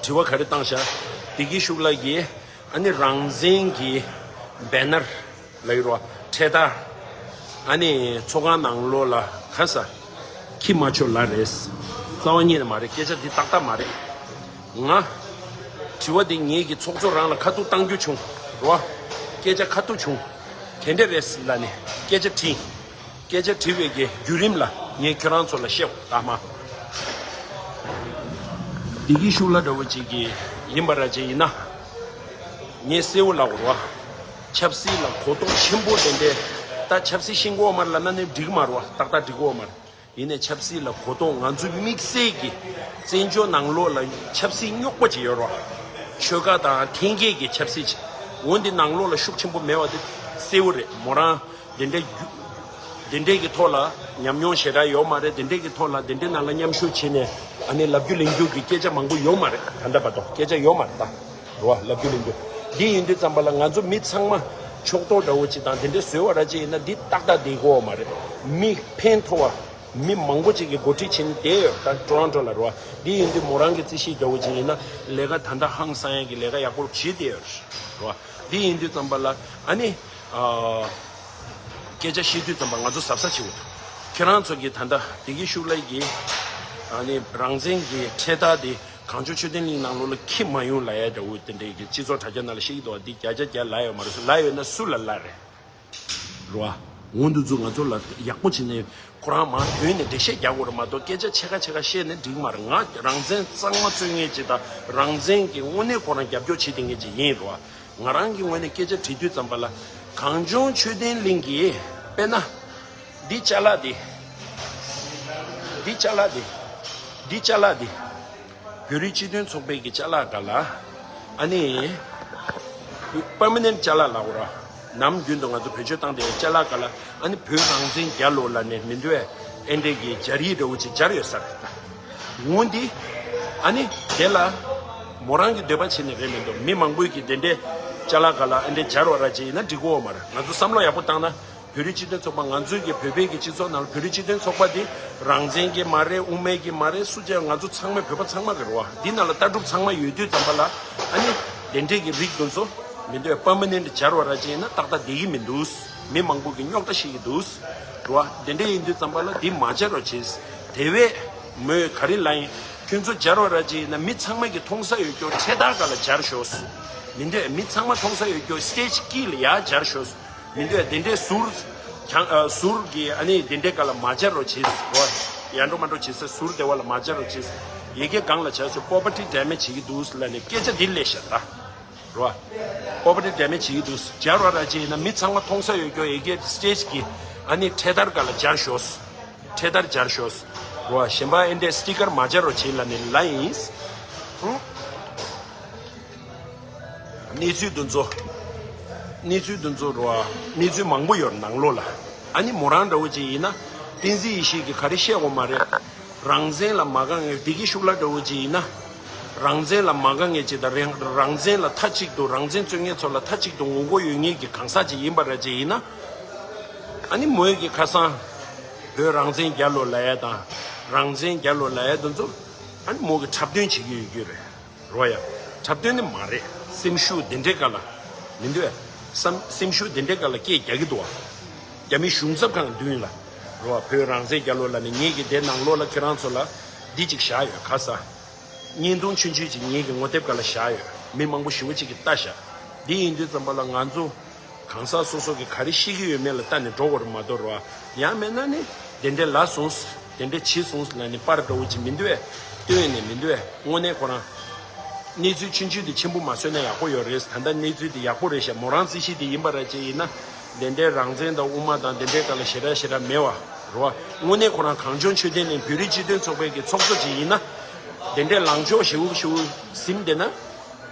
དྲི་བ་ག་རེ་བཏང་ཤག་བདེ་སྐྱིད་ཤུགས་ལགས་ཀྱིས་ཨ་ནི་རང་བཙན་གྱི་བེ་ནར་ལབ་ཀྱི་རེད་བ། འཕྲེད་དར། ཨ་ནི་ཚོགས་ཁང་ནང་ལོགས་ལ་ག་ས་འཁྱེར་མ་ཆོག་ལབ་རེད། རྩ་བ་ཉིད་ནས་མ་རེད། སྐད་ཆ་འདི་ཏག་ཏག་མ་རེད། ང་། དྲི་བ་འདི་ངེད་ཀྱི་ཚོགས་གཙོ་རང་ལ་ཁ་ཐུག་བཏང་རྒྱུ་བྱུང་རོ། སྐད་ཆ་ཁ་ཐུག་བྱུང་། དེ་འདྲ་རེད་ལབ་ནས་སྐད་ཆ་དྲིས། སྐད་ཆ་དྲི་བའི་གི་བརྒྱུད་རིམ་ལ་ངས་ཁྱོད་རང་ཚོ་ལ་བཤད་འོ་ད་མ། བདེ་སྐྱིད་ཤུགས་ལ་འདྲ་བོ་ཅིག་གི་ཡིན་པ་ར་ཅིག་ཡིན་ན། ངས་གསལ་བོ་ལབ་དགོས་རོ། ཆབ་སྲིད་ལ་གོ་རྟོགས་ཆེན་པོ་དེ་འདྲས། ད་ཆབ་སྲིད་ཤེས་ཀྱི་ཡོད་མ་རེད་ལབ་ན་ནི་འགྲིག་མ་རེད་བ། ཏག་ཏག་འགྲིག་གི་ཡོད་མ་རེད། ཡིན་ནའི་ཆབ་སྲིད་ལ་གོ་རྟོགས་ང་ཚོ་དམིགས་བསལ་གྱི་བཙན་བྱོལ་ནང་ལོགས་ལ་ཆབ་སྲིད་རྙོག་པ་ཅིག་ཡོད་རོ། ཆོལ་ཁ་དང་འཐེན་འཁྱེར་གྱི་ཆབ་སྲིད་ཅིག་འོ་འདི་ནང་ལོགས་ལ་ཤུགས་ཆེན་པོ་མེད་པ་དེ་གསལ་བོ་རེད། མོ་རང་དེ་འདྲའི་རྒྱུ་དེ་འདྲའི་གི་ཐོག་ལ་ཉམས་མྱོང་ཞེ་དྲག་ཡོད་མ་རེད། དེ་འདྲའི་གི་ཐོག་ལ་དེ་འདྲའི་ནང་ལ་མཉམ་ཞུགས་བྱས་ནས་ཨ་ནི་ལབ་རྒྱུ་གླེང་རྒྱུ་གི་སྐད་ཆ་མང་པོ་ཡོད་མ་རེད། ད་ལྟ་བར་དུ་སྐད་ཆ་ཡོད་མ་རེད་ད། རོ་ལབ་རྒྱུ་གླེང་རྒྱུ། འདི་ཡིན་དུས་ཙམ་པ་ལ་ང་ཚོ་མི་ཚང་མ་ཕྱོགས་གཏོགས་འདྲ་བོ་ཅིག་དང་དེ་འདྲའི་བཟོས་པ་ར་ཅིག་ཡིན་ན་འདི་ཏག་ཏག་བསྡད་ཀྱི་ཡོད་མ་རེད། མི་ཕན་ཐོགས་པ། མི་མང་པོ་ཅིག་གིས་འགོ་ཁྲིད་བྱས་ནས་བསྡད་ཡོད་ད་ཊོ་རོན་ཊོ་ལ་རོ། འདི་ཡིན་དུས་མོ་རང་གི་རྩིས་གཞི་འདྲ་བོ་ཅིག་ཡིན་ན་ལས་ཀ་ད་ལྟ་ཧང་སང་ཡག་གི་ལས་ཀ་ཡག་པོ་བྱེད་བསྡད་ཡོད་རོ། འདི་ཡིན་དུས་ཙམ་པ་ལ་ཨ་ནི། ཨ། སྐད་ཆ་བཤད་དུས་ཙམ་པ་ང་ཚོ་གཟབ་གཟབ་བྱེད་དགོས་འདུག་ཁྱེད་རང་ཚོ་གིས་ད་ལྟ་བདེ་སྐྱིད་ཤུགས་ལགས་ཀྱིས་ཨ་ནི་རང་བཙན་གྱི་འཕྲེད་དར་དེ་གངས་ལྗོངས་ཆོས་ལྡན་གླིང་ནང་ལོགས་ལ་འཁྱེར་མ་ཡོང་ལབ་ཡ་འདྲ་བོ་དེ་འདྲའི་གི་སྤྱི་ཚོགས་དྲ་རྒྱ་ནང་ལ་བཤད་ཀྱི་འདུག་འདི་བརྒྱ་ཆ་བརྒྱ་ལབ་ཡོད་མ་རེད། སུ་ལབ་ཡོད་ན་སུ་ལ་ལབ་རེད། རོ། འོ་འདི་ཚོ་ང་ཚོ་ལ་ཡག་པོ་བྱས་ནས་ཁོ་རང་མར་བོས་ནས་འགྲེལ་བཤད་རྒྱག་དགོས་རེད་མ་གཏོགས་སྐད་ཆ་ཕྱེད་ཀ་ཕྱེད་ཀ་བཤད་ནས་འགྲིག་མ་རེད། ང་རང་བཙན་གཙང་མ་རྩོད་མཁན་ཅིག་དང་རང་བཙན་གྱི་དངོས་གནས་ཁོ་རང་རྒྱབ་སྐྱོར་བྱེད་བསྡད་མཁན་ཅིག་ཡིན་རོ། ང་རང་གི་ངོས་ནས་སྐད་ཆ་དྲི་དུས་ཙམ་པ་ལ་གངས་ལྗོངས་ཆོས་ལྡན་གླིང་གི་དཔེར་ན། འདི་ཅ་ལག་འདི། འདི་ཅ་ལག་འདི། འདི་ཅ་ལག་འདི། བོད་རིགས་སྤྱི་མཐུན་ཚོགས་པའི་གི་ཅ་ལག་ག་ལ། ཨ་ནི། པར་མ་ནེན་ཊི་ཅ་ལག་ལབ་དགོས་ར། ནམ་རྒྱུན་དུ་ང་ཚོ་བེད་སྤྱོད་བཏང་བསྡད་ཡོད་ཅ་ལག་ག་ལ། ཨ་ནི་བོད་རང་བཙན་རྒྱལ་ལོ་ལབ་ནས་མི་འདུག་ཨེ། ཨེ་འདྲས་ཀྱི་སྦྱར་ཡིག་འདྲ་བོ་ཅིག་སྦྱར་ཡོད་ས་རེད་ད། འོ་འདི། ཨ་ནི་དེ་ལ། མོ་རང་གི་འདོད་པ་བྱས་ནས་རེད་མི་འདུག་མི་མང་པོས་ཀྱི་དེ་འདྲའི་ཅ་ལག་ག་ལ་ཨེ་འདྲས་སྦྱར་བ་ར་ཅིག་ཡིན་ན་འགྲིག་གི་ཡོད་མ་རེད། ང་ཚོ་བསམ་བློ་ཡག་པོ་བཏང་ན། བོད་རིགས་སྤྱི་མཐུན་ཚོགས་པ་ང་ཚོའི་གི་བོད་པའི་གི་སྤྱི་ཚོགས་ནང་ལ་བོད་རིགས་སྤྱི་མཐུན་ཚོགས་པ་འདི་རང་བཙན་གྱི་མ་རེད། དབུ་མའི་གི་མ་རེད། སུ་ཅག་ང་ཚོ་ཚང་མ་བོད་པ་ཚང་མ་གི་རེད་བ། འདི་ནང་ལ་ལྟ་གྲུབ་ཚང་མ་ཡོད་དུས་ཙམ་པ་ལ་ཨ་ནི་དེ་འདྲས་ཀྱི་རིགས་དེ་ཚོ་མི་འདོད་པར་མ་ནེན་ཊི་སྦྱར་བ་ར་ཅིག་ཡིན་ན་ཏག་ཏག་བསྡད་ཀྱི་མི་འདུག་མི་མང་པོ་གི་རྙོག་དྲ་ཤེས་ཀྱི་འདུག་རེད་བ། དེ་འདྲས་ཡིན་དུས་ཙམ་པ་ལ་འདི་མ་སྦྱར་རོགས་བྱེད། དེ་བས་མོས་ག་རེ་ལབ་ཡིན། ཁྱོད་ཚོ་སྦྱར་བ་ར་ཅིག་ཡིན་ན་མི་ཚང་མ་གི་མཐོང་ས་ཡོད་རྒྱུ་འཕྲེད་དར་སྒང་ལ་སྦྱར་ཤོག་མི་འདོད་མི་ཚང་མ་མཐོང་ས་ཡོད་རྒྱུ་སི་ཊེ་ཇི་དཀྱིལ་ལ་ཡར་སྦྱར་ཤོག་མི་འདོད་དེ་འདྲའི་ཟུར། གྱང་ཨ། ཟུར་གྱི་ཨ་ནི་དེ་འདྲའི་སྒང་ལ་མ་སྦྱར་རོགས་བྱེད་རོ། ཡར་འགྲོ་མར་འགྲོ་བྱེད་ས་ཟུར་དེ་བ་ལ་མ་སྦྱར་རོགས་བྱེད། ཡ་གི་སྒང་ལ་བྱས་སོང་པོ་པར་ཊི་ཌེ་མེཇ་བྱེད་ཀྱི་འདུག་ལབ་ནས་སྐད་ཆ་འདི་སླེབས་ཤག་ད། རོ། པོ་པར་ཊི་ཌེ་མེཇ་བྱེད་ཀྱི་འདུག་སྦྱར་བ་ར་ཅིག་ཡིན་ན་མི་ཚང་མ་མཐོང་ས་ཡོད་རྒྱུ་ཡ་གི་སི་ཊེ་ཇི་གི་ཨ་ནི་འཕྲེད་དར་སྒང་ལ་སྦྱར་ཤོག་འཕྲེད་དར་སྦྱར་ཤོག་རོ། གཞན་པ་ཨེ་འདྲའི་སི་ཊི་ཀར་མ་སྦྱར་རོགས་བྱེད་ལབ་ནས་ལབ་ཡིན། ཧུམ། གནས་ཚུལ་འདི་ཚོ། གནས་ཚུལ་འདི་ཚོ་རོ། གནས་ཚུལ་མང་པོ་ཡོད་ནང་ལོགས་ལ། ཨ་ནི་མོ་རང་འདྲ་བོ་ཅིག་ཡིན་ན། བསྟན་འཛིན་ཡེ་ཤེས་ཀྱིས་ག་རེ་བཤད་དགོས་མ་རེད། རང་བཙན་ལ་མ་དགའ་མཁན་བདེ་སྐྱིད་ཤུགས་ལ་འདྲ་བོ་ཅིག་ཡིན་ན། རང་བཙན་ལ་མ་དགའ་མཁན་ཅིག་དང་རང་རང་བཙན་ལ་མཐའ་གཅིག་ཏུ་རང་བཙན་རྩོད་མཁན་ཚོ་ལ་མཐའ་གཅིག་ཏུ་ངོ་རྒོལ་ཡོད་མཁན་གྱི་གང་ཟག་ཅིག་ཡིན་པ་ར་ཅིག་ཡིན་ན། ཨ་ནི་མོས་ཀྱི་ཁ་སང་། བོད་རང་བཙན་རྒྱལ་ལོ་ལབ་ཡ་དང་། རང་བཙན་རྒྱལ་ལོ་ལབ་ཡ་དེ་ཚོ། ཨ་ནི་མོ་གི་འཁྲབ་སྟོན་བྱེད་ཀྱི་ཡོད་རྒྱུ་རེད། རོ་ཡ། འཁྲབ་སྟོན་ནི་མ་རེད། སེམས་ཤུགས་དེ་འདྲའི་སྒང་ལ། མི་འདུག་བས། སེམས་སེམས་ཤུགས་དེ་འདྲའི་སྒང་ལ་སྐད་རྒྱག་གི་འདུག་བ། རྒྱ་མི་གཞུང་ཚབ་ཁང་མདུན་ལ། རོ་བ། བོད་རང་བཙན་རྒྱལ་ལོ་ལབ་ནས་ངེད་ཀྱི་དེ་ནང་ལོགས་ལ་ཁྱེད་རང་ཚོ་ལ་འདི་གཅིག་བཞག་ཡོད་ག་ས། བརྙན་ཐུང་ཆུང་ཆུང་ཅིག་ངེད་ཀྱི་ངོ་དེབ་སྒང་ལ་བཞག་ཡོད། མི་མང་པོ་ཞེ་པོ་ཅིག་གིས་ལྟ་བཞག་འདི་ཡིན་དུས་ཙམ་པ་ལ་ང་ཚོ། གང་ཟག་སོ་སོ་གིས་ག་རེ་ཤེས་ཀྱི་ཡོད་མེད་ལ་ལྟ་ནས་འགྲོ་དགོས་རེད་མ་གཏོགས་རོ། ཡང་མེད་ན་ནི། དེ་འདྲས་ལབ་སོང་། དེ་འདྲས་བྱས་སོང་ལབ་ནས་པར་འདྲ་བོ་ཅིག་མི་འདུག་བས། སྟོན་ནས་མི་འདུག་བས། དངོས་གནས་ཁོ་རང་། གནས་ཚུལ་ཆུང་ཆུང་དེ་ཆེན་པོ་མ་བཟོས་ན་ཡག་པོ་ཡོད་རེད། ད་ལྟ་གནས་ཚུལ་དེ་ཡག་པོ་རེད་ཤག་མོ་རང་རྩིས་གཞི་དེ་ཡིན་པ་ར་ཅིག་ཡིན་ན། དེ་འདྲའི་རང་བཙན་དང་དབུ་མ་དང་དེ་འདྲའི་སྒང་ལ་ཞེ་དྲག་ཞེ་དྲག་མེད་བ། རོ། དངོས་གནས་ཁོ་རང་གངས་ལྗོངས་ཆོས་ལྡན་གླིང་བོད་རིགས་སྤྱི་མཐུན་ཚོགས་པའི་གི་ཚོགས་གཙོ་ཅིག་ཡིན་ན། དེ་འདྲའི་ལངས་ཕྱོགས་ཞེ་པོ་ཞེ་པོ་ཟིན་བསྡད་ན།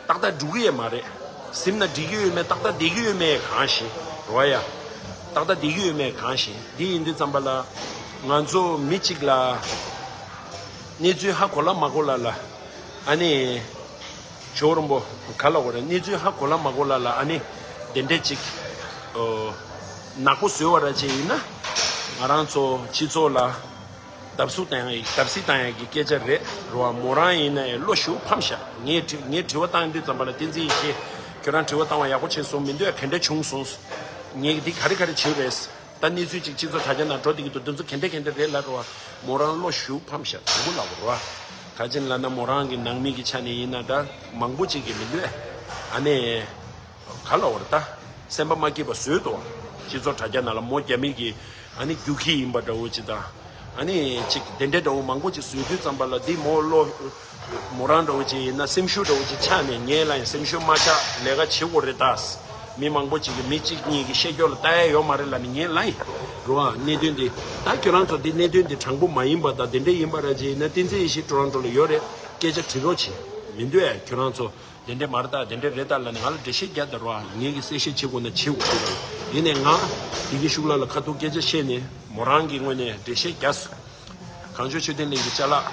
ཏག་ཏག་འགྲིག་གི་ཡོད་མ་རེད། ཟིན་ན་འགྲིག་གི་ཡོད་མེད་ཏག་ཏག་བསྡད་ཀྱི་ཡོད་མེད་གང་ཤེས། རོ་ཡ། ཏག་ཏག་བསྡད་ཀྱི་ཡོད་མེད་གང་ཤེས། འདི་ཡིན་དུས་ཙམ་པ་ལ། ང་ཚོ་མི་གཅིག་ལ། གནས་ཚུལ་ཧ་གོ་ལ་མ་གོ་ལ་ལ། ཨ་ནི། ཇོ་རིན་པོ། ག་ལ་གོ་རེད། གནས་ཚུལ་ཧ་གོ་ལ་མ་གོ་ལ་ལ་ཨ་ནི། དེ་འདྲས་ཅིག་ཨོ། ནག་པོ་བཟོས་པ་ར་ཅིག་ཡིན་ན། ང་རང་ཚོ་སྤྱི་ཚོགས་ལ། བརྡབ་གསིག་བཏང་ཡ་ཡི་བརྡབ་གསིག་བཏང་ཡ་གི་སྐད་ཆ་རེད། རོ་བ། མོ་རང་ཡིན་ན་ཡང་བློ་ཞེ་པོ་ཕམ་ཤག་ངས་དྲི་ངས་དྲི་བ་བཏང་དུས་ཙམ་པ་ལ་བསྟན་འཛིན་ཡེ་ཤེས། ཁྱོད་རང་དྲི་བ་བཏང་བ་ཡག་པོ་བྱས་སོང་། མི་འདོད་ཡ་ག་འདྲ་བྱུང་སོང་། ངས་འདི་ག་རེ་ག་རེ་བྱས་རེད། ད་གནས་ཚུལ་ཅིག་སྤྱི་ཚོགས་དྲ་རྒྱ་ནང་འགྲོ་བསྡད་ཀྱི་འདུག་འདི་ཚོ་ག་འདྲ་ག་འདྲ་རེད་ལབ། རོ་བ། མོ་རང་བློ་ཞེ་པོ་ཕམ་ཤག་དྲང་པོ་ལབ་དགོས་རོ་བ། ག་ཅིན་ལབ་ན་མོ་རང་གི་ནང་མི་གི་ཆ་ནས་ཡིན་ན་འདྲ་མང་པོ་ཅིག་གི་མི་འདུག་ཨ་ནི་ག་ལ་བར་ད་སེམས་པ་མ་སྐྱིད་པ་བཟོས་འདུག་སྤྱི་ཚོགས་དྲ་རྒྱ་ནང་ལ་མོ་རྒྱ་མི་གི་ཨ་ནི་རྒྱུག་ཁྱི་ཡིན་པ་འདྲ་བོ་ཅིག་དང་། ཨ་ནི་ཅིག་དེ་འདྲའི་འདྲ་བོ་མང་པོ་ཅིག་བཟོས་དུས་ཙམ་པ་ལ་འདི་མོ་བློ་མོ་རང་འདྲ་བོ་ཅིག་ཡིན་ན་སེམས་ཤུགས་འདྲ་བོ་ཅིག་ཆག་ནས་ངས་ལ་ཡང་སེམས་ཤུགས་མ་ཆག་ལས་ཀ་བྱེད་དགོས་རེད་ད། མི་མང་པོ་ཅིག་གིས་མི་གཅིག་གཉིས་ཀྱིས་བཤད་རྒྱུ་ལ་ལྟ་ཡ་ཡོད་མ་རེད་ལབ་ནས་ངས་ལབ་ཡིན། རེད་བ། གནད་དོན་འདི་ད་ཁྱོད་རང་ཚོ་འདི་གནད་དོན་འདི་དྲང་པོ་མ་ཡིན་པ་དང་དེ་འདྲ་ཡིན་པ་ར་ཅིག་ཡིན་ན་བསྟན་འཛིན་ཡེ་ཤེས་ཀྲོ་རོན་ཀྲོ་ལ་ཡོད་རེད། སྐད་ཆ་དྲི་རོགས་བྱེད། མི་འདུག་ཨ་ཁྱོད་རང་ཚོ། དེ་འདྲས་མ་རེད་ད་དེ་འདྲས་རེད་ད་ལབ་ནས་ང་ལ་འགྲེལ་བཤད་རྒྱག་ད་རོགས་ཨ། ངེད་ཀྱིས་གསལ་བཤད་བྱེད་དགོས་ན་བྱེད་དགོས་ཀྱི་རེད། ཡིན་ནའི་ང་དེ་གི་ཤུགས་ལ་ལ་ཁ་ཐུག་སྐད་ཆ་བཤད་ནས་མོ་རང་གི་ངོས་ནས་འགྲེལ་བཤད་རྒྱག་སོང་། གངས་ལྗོངས་ཆོས་ལྡན་གླིང་གི་ཅ་ལག་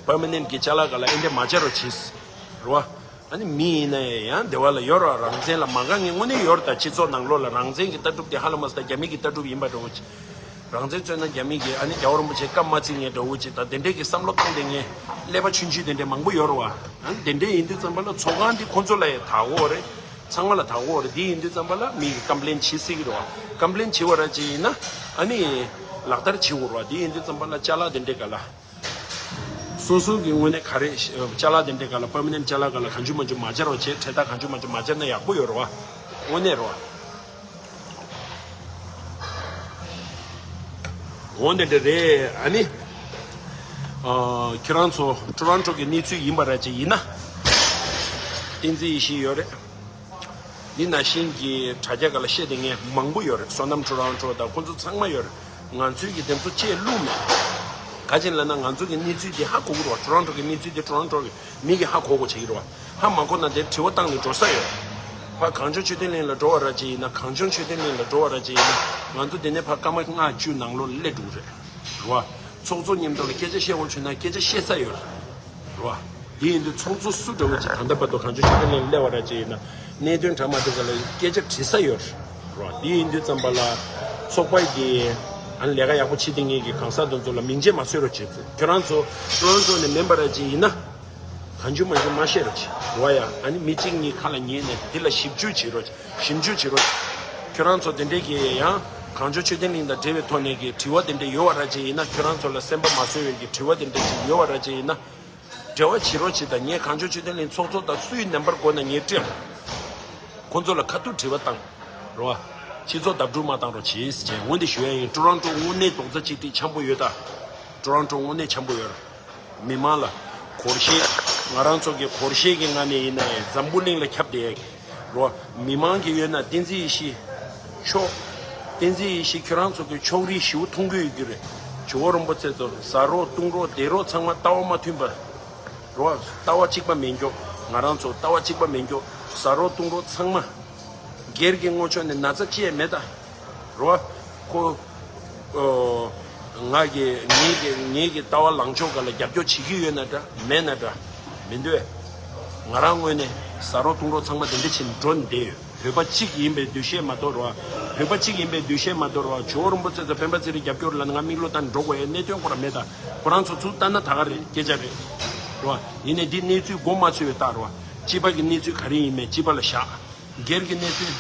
པར་མ་ནེན་གྱི་ཅ་ལག་ག་ལ་ཨེ་འདྲས་མ་བྱ་རོགས་བྱེད། རོ། ཨ་ནི་མི་ཡིན་ན་ཡང་བདེ་བ་ལ་ཡོད་རོགས། རང་བཙན་ལ་མ་དགའ་མཁན་དངོས་གནས་ཡོད་རེད་ད། སྤྱི་ཚོགས་ནང་ལོགས་ལ་རང་བཙན་གྱི་ལྟ་གྲུབ་དེ་ཧ་ལམ་མ་ཟད་རྒྱ་མི་གི་ལྟ་གྲུབ་ཡིན་པ་འདྲ་བོ་ཅིག་རང་བཙན་རྩོད་ན་རྒྱ་མི་གིས་ཨ་ནི་རྒྱལ་བ་རིན་པོ་ཆེ་བཀའ་མ་བརྩི་མཁན་འདྲ་བོ་ཅིག་དང་དེ་འདྲས་ཀྱི་བསམ་བློ་བཏང་སྟེ་ངས་ཀླད་པ་ཆུང་ཆུང་དེ་འདྲས་མང་པོ་ཡོད་རེད་བ། ཨ་ནི་དེ་འདྲས་ཡིན་དུས་ཙམ་པ་ལ་ཚོགས་ཁང་འདི་ཁོང་ཚོ་ལ་ཡང་དག་གོ་རེད། ཚང་མ་ལ་དག་གོ་རེད། འདི་ཡིན་དུས་ཙམ་པ་ལ་མི་གིས་ཀམ་པི་ལེན་བྱེད་སྲིད་ཀྱི་རེད་བ། ཀམ་པི་ལེན་བྱེད་པ་ར་ཅིག་ཡིན་ན་ཨ་ནི་ལག་བསྟར་བྱེད་དགོས་རེད་བ། འདི་ཡིན་དུས་ཙམ་པ་ལ་ཅ་ལག་དེ་འདྲས་ག་ལ། སོ་སོ་གི་དངོས་གནས་ག་རེ་ཅ་ལག་དེ་འདྲས་ག་ལ་པར་མ་ནེན་ཅ་ལག་ག་ལ་གང་བྱུང་མང་བྱུང་མ་སྦྱར་བ་བྱས། འཕྲེད་ཐག་གང་བྱུང་མང་བྱུང་མ་སྦྱར་ན་ཡག་པོ་ཡོད་རེད་བ། དངོས་གནས་རེད་བ། འོ་འདི་འདྲ་རེད། ཨ་ནི། ཨ། ཁྱེད་རང་ཚོ་ཊོ་རོན་ཊོ་གི་གནས་ཚུལ་ཡིན་པ་ར་ཅིག་ཡིན་ན། བསྟན་འཛིན་ཡེ་ཤེས་ཡོད་རེད། འདི་ནང་བཞིན་གྱི་དྲ་རྒྱ་སྒང་ལ་བཤད་བསྡད་མཁན་མང་པོ་ཡོད་རེད། བསོད་ནམས་ཊོ་རོན་ཊོ་དང་ཁོང་ཚོ་ཚང་མ་ཡོད་རེད། ང་ཚོའི་གི་དེ་ཚོ་བཅད་ལུགས་མེད། ག་ཅི་ལབ་ན་ང་ཚོ་གི་གནས་ཚུལ་དེ་ཧ་གོ་གི་རེད་བ། ཊོ་རོན་ཊོ་གི་གནས་ཚུལ་དེ་ཊོ་རོན་ཊོ་གི་མི་གིས་ཧ་གོ་གོ་བྱེད་ཀྱི་རེད་བ། ཧ་མ་གོ་ན་དེར་དྲི་བ་བཏང་ནས་འགྲོ་ས་ཡོད། ཕར་གངས་ལྗོངས་ཆོས་ལྡན་གླིང་ལ་འགྲོ་བ་ར་ཅིག་ཡིན་ན། གངས་ལྗོངས་ཆོས་ལྡན་གླིང་ལ་འགྲོ་བ་ར་ཅིག་ཡིན་ན། ང་ཚོ་འདི་ནས་ཕར་སྐར་མ་ལྔ་བཅུ་ནང་ལོགས་སླེབས་འགྲོ་གི་རེད། རེད་བ། ཚོགས་གཙོ་མཉམ་དུ་ལ་སྐད་ཆ་བཤད་དགོས་བྱུང་ན་སྐད་ཆ་བཤད་ས་ཡོད་རེད། རེད་བ། དེ་ཡིན་དུས་ཚོགས་གཙོ་སུ་འདྲ་བོ་ཅིག་ད་ལྟ་བར་དུ་གངས་ལྗོངས་ཆོས་ལྡན་གླིང་སླེབས་པ་ར་ཅིག་ཡིན་ན་གནད་དོན་འདྲ་མི་འདྲ་ལ་སྐད་ཆ་དྲི་ས་ཡོད་རེད། རེད་བ། དེ་ཡིན་དུས་ཙམ་པ་ལ་ཚོགས་པ་གི་ཨ་ནི་ལས་ཀ་ཡག་པོ་བྱེད་བསྡད་མཁན་གྱི་གང་ཟག་དེ་ཚོ་ལ་མིང་ཆད་མ་བཟོས་རོགས་བྱེད། ཁྱོད་རང་ཚོ་ཊོ་རོན་ཊོ་ནས་མིན་པ་ར་ཅིག་ཡིན་ན། གང་བྱུང་མང་བྱུང་མ་བཤད་རོགས་བྱེད། རེད་བ་ཡ། ཨ་ནི་མི་གཅིག་གཉིས་ཁ་ལ་ཉན་ནས་འདི་ལ་ཞིབ་འཇུག་བྱེད་རོགས། ཞིབ་འཇུག་བྱེད་རོགས། ཁྱོད་རང་ཚོ་དེ་འདྲས་ཀྱི་ཡང་གངས་ལྗོངས་ཆོས་ལྡན་གླིང་དང་འབྲེལ་བའི་ཐོག་ནས་ཀྱི་དྲི་བ་དེ་འདྲས་ཡོད་པ་ར་ཅིག་ཡིན་ན། ཁྱོད་རང་ཚོ་ལ་སེམས་པ་མ་བཟོད་པའི་ཀྱི་དྲི་བ་དེ་འདྲས་ཅིག་ཡོད་པ་ར་ཅིག་ཡིན་ན། འབྲེལ་བ་བྱེད་རོགས་བྱེད་དང་། ངས་གངས་ལྗོངས་ཆོས་ལྡན་གླིང་ཚོགས་གཙོ་དང་སུའི་ནམ་བར་དགོས་ན་ངས་སྤྲད། ཁོང་ཚོ་ལ་ཁ་ཐུག་དྲི་བ་བཏང་། རེད་བ། སྤྱི་ཚོགས་བརྡབ་འགྲུལ་མ་བཏང་རོགས་བྱེད་ཅེས་འོ་འདི་ཞུ་ཡ་ཡིན། ཊོ་རོན་ཊོ་དངོས་གནས་རྡོག་རྩ་གཅིག་སྒྲིལ་འཆམ་པོ་ཡོད་ད། ཊོ་རོན་ཊོ་དངོས་གནས་འཆམ་པོ་ཡོད་རེད། མི་མང་ལ་སྒོར་གཞས། ང་རང་ཚོ་གི་སྒོར་གཞས་ཀྱི་ངང་ནས་ཡིན་ན་ཡང་འཛམ་བུ་གླིང་ལ་ཁྱབ་བསྡད་ཡ་གི་རོ། མི་མང་གི་ཡོད་ན་བསྟན་འཛིན་ཡེ་ཤེས་མཆོག་བསྟན་འཛིན་ཡེ་ཤེས་ཁྱོད་རང་ཚོ་གི་ཕྱོགས་རིས་ཞེ་པོ་མཐོང་གི་ཡོད་རྒྱུ་རེད། ཇོ་བོ་རིན་པོ་ཆེ་ཚོ་ཟ་རོགས་བཏུང་རོགས་བསྡད་རོགས་ཚང་མ་ལྟ་བ་མ་མཐུན་པ་རོ། ལྟ་བ་གཅིག་པ་མེད་རྒྱུ། ང་རང་ཚོ་ལྟ་བ་གཅིག་པ་མེད་རྒྱུ། ཟ་རོགས་བཏུང་རོགས་ཚང་མ། སྒེར་གྱི་ངོ་ཕྱོགས་ནས་ན་ཚ་ཅི་ཡང་མེད་ད། རོ། ཁོ། ཨོ། ང་གི་ངེད་ཀྱི་ངེད་ཀྱི་ལྟ་བ་ལངས་ཕྱོགས་སྒང་ལ་རྒྱབ་སྐྱོར་བྱེད་ཀྱི་ཡོད་ན་འདྲ་མེད་ན་འདྲ། མི་འདུག་ང་རང་ངོས་ནས་ཟ་རོགས་བཏུང་རོགས་ཚང་མ་དེ་འདྲ་བྱེད་ནས་འགྲོ་ནས་བསྡད་ཡོད། བོད་པ་གཅིག་ཡིན་པའི་འདུ་ཤེས་མ་གཏོགས་རོ། བོད་པ་གཅིག་ཡིན་པའི་འདུ་ཤེས་མ་གཏོགས་རོ། ཇོ་བོ་རིན་པོ་ཆེ་ཚོ་སྤེན་པ་ཚེ་རིང་རྒྱབ་སྐྱོར་ལ་ང་མིག་ལོག་ལྟ་ནས་འགྲོ་དགོས་ཡ་གནད་དོན་ཁོ་རང་མེད་ད། ཁོ་རང་ཚོ་ཚུར་ལྟ་ན་ད་ག་རེད། སྐད་ཆ་རེད། རོ། ཡིན་ནའི་འདི་གནས་ཚུལ་མགོ་མ་ཚོས་པའི་རྟགས་རོ། སྤྱི་པ་གི་གནས་ཚུལ་ག་རེ་ཡིན་མིན་སྤྱི་པ་ལ་བཞག་སྒེར་གྱི་གནས་ཚུལ་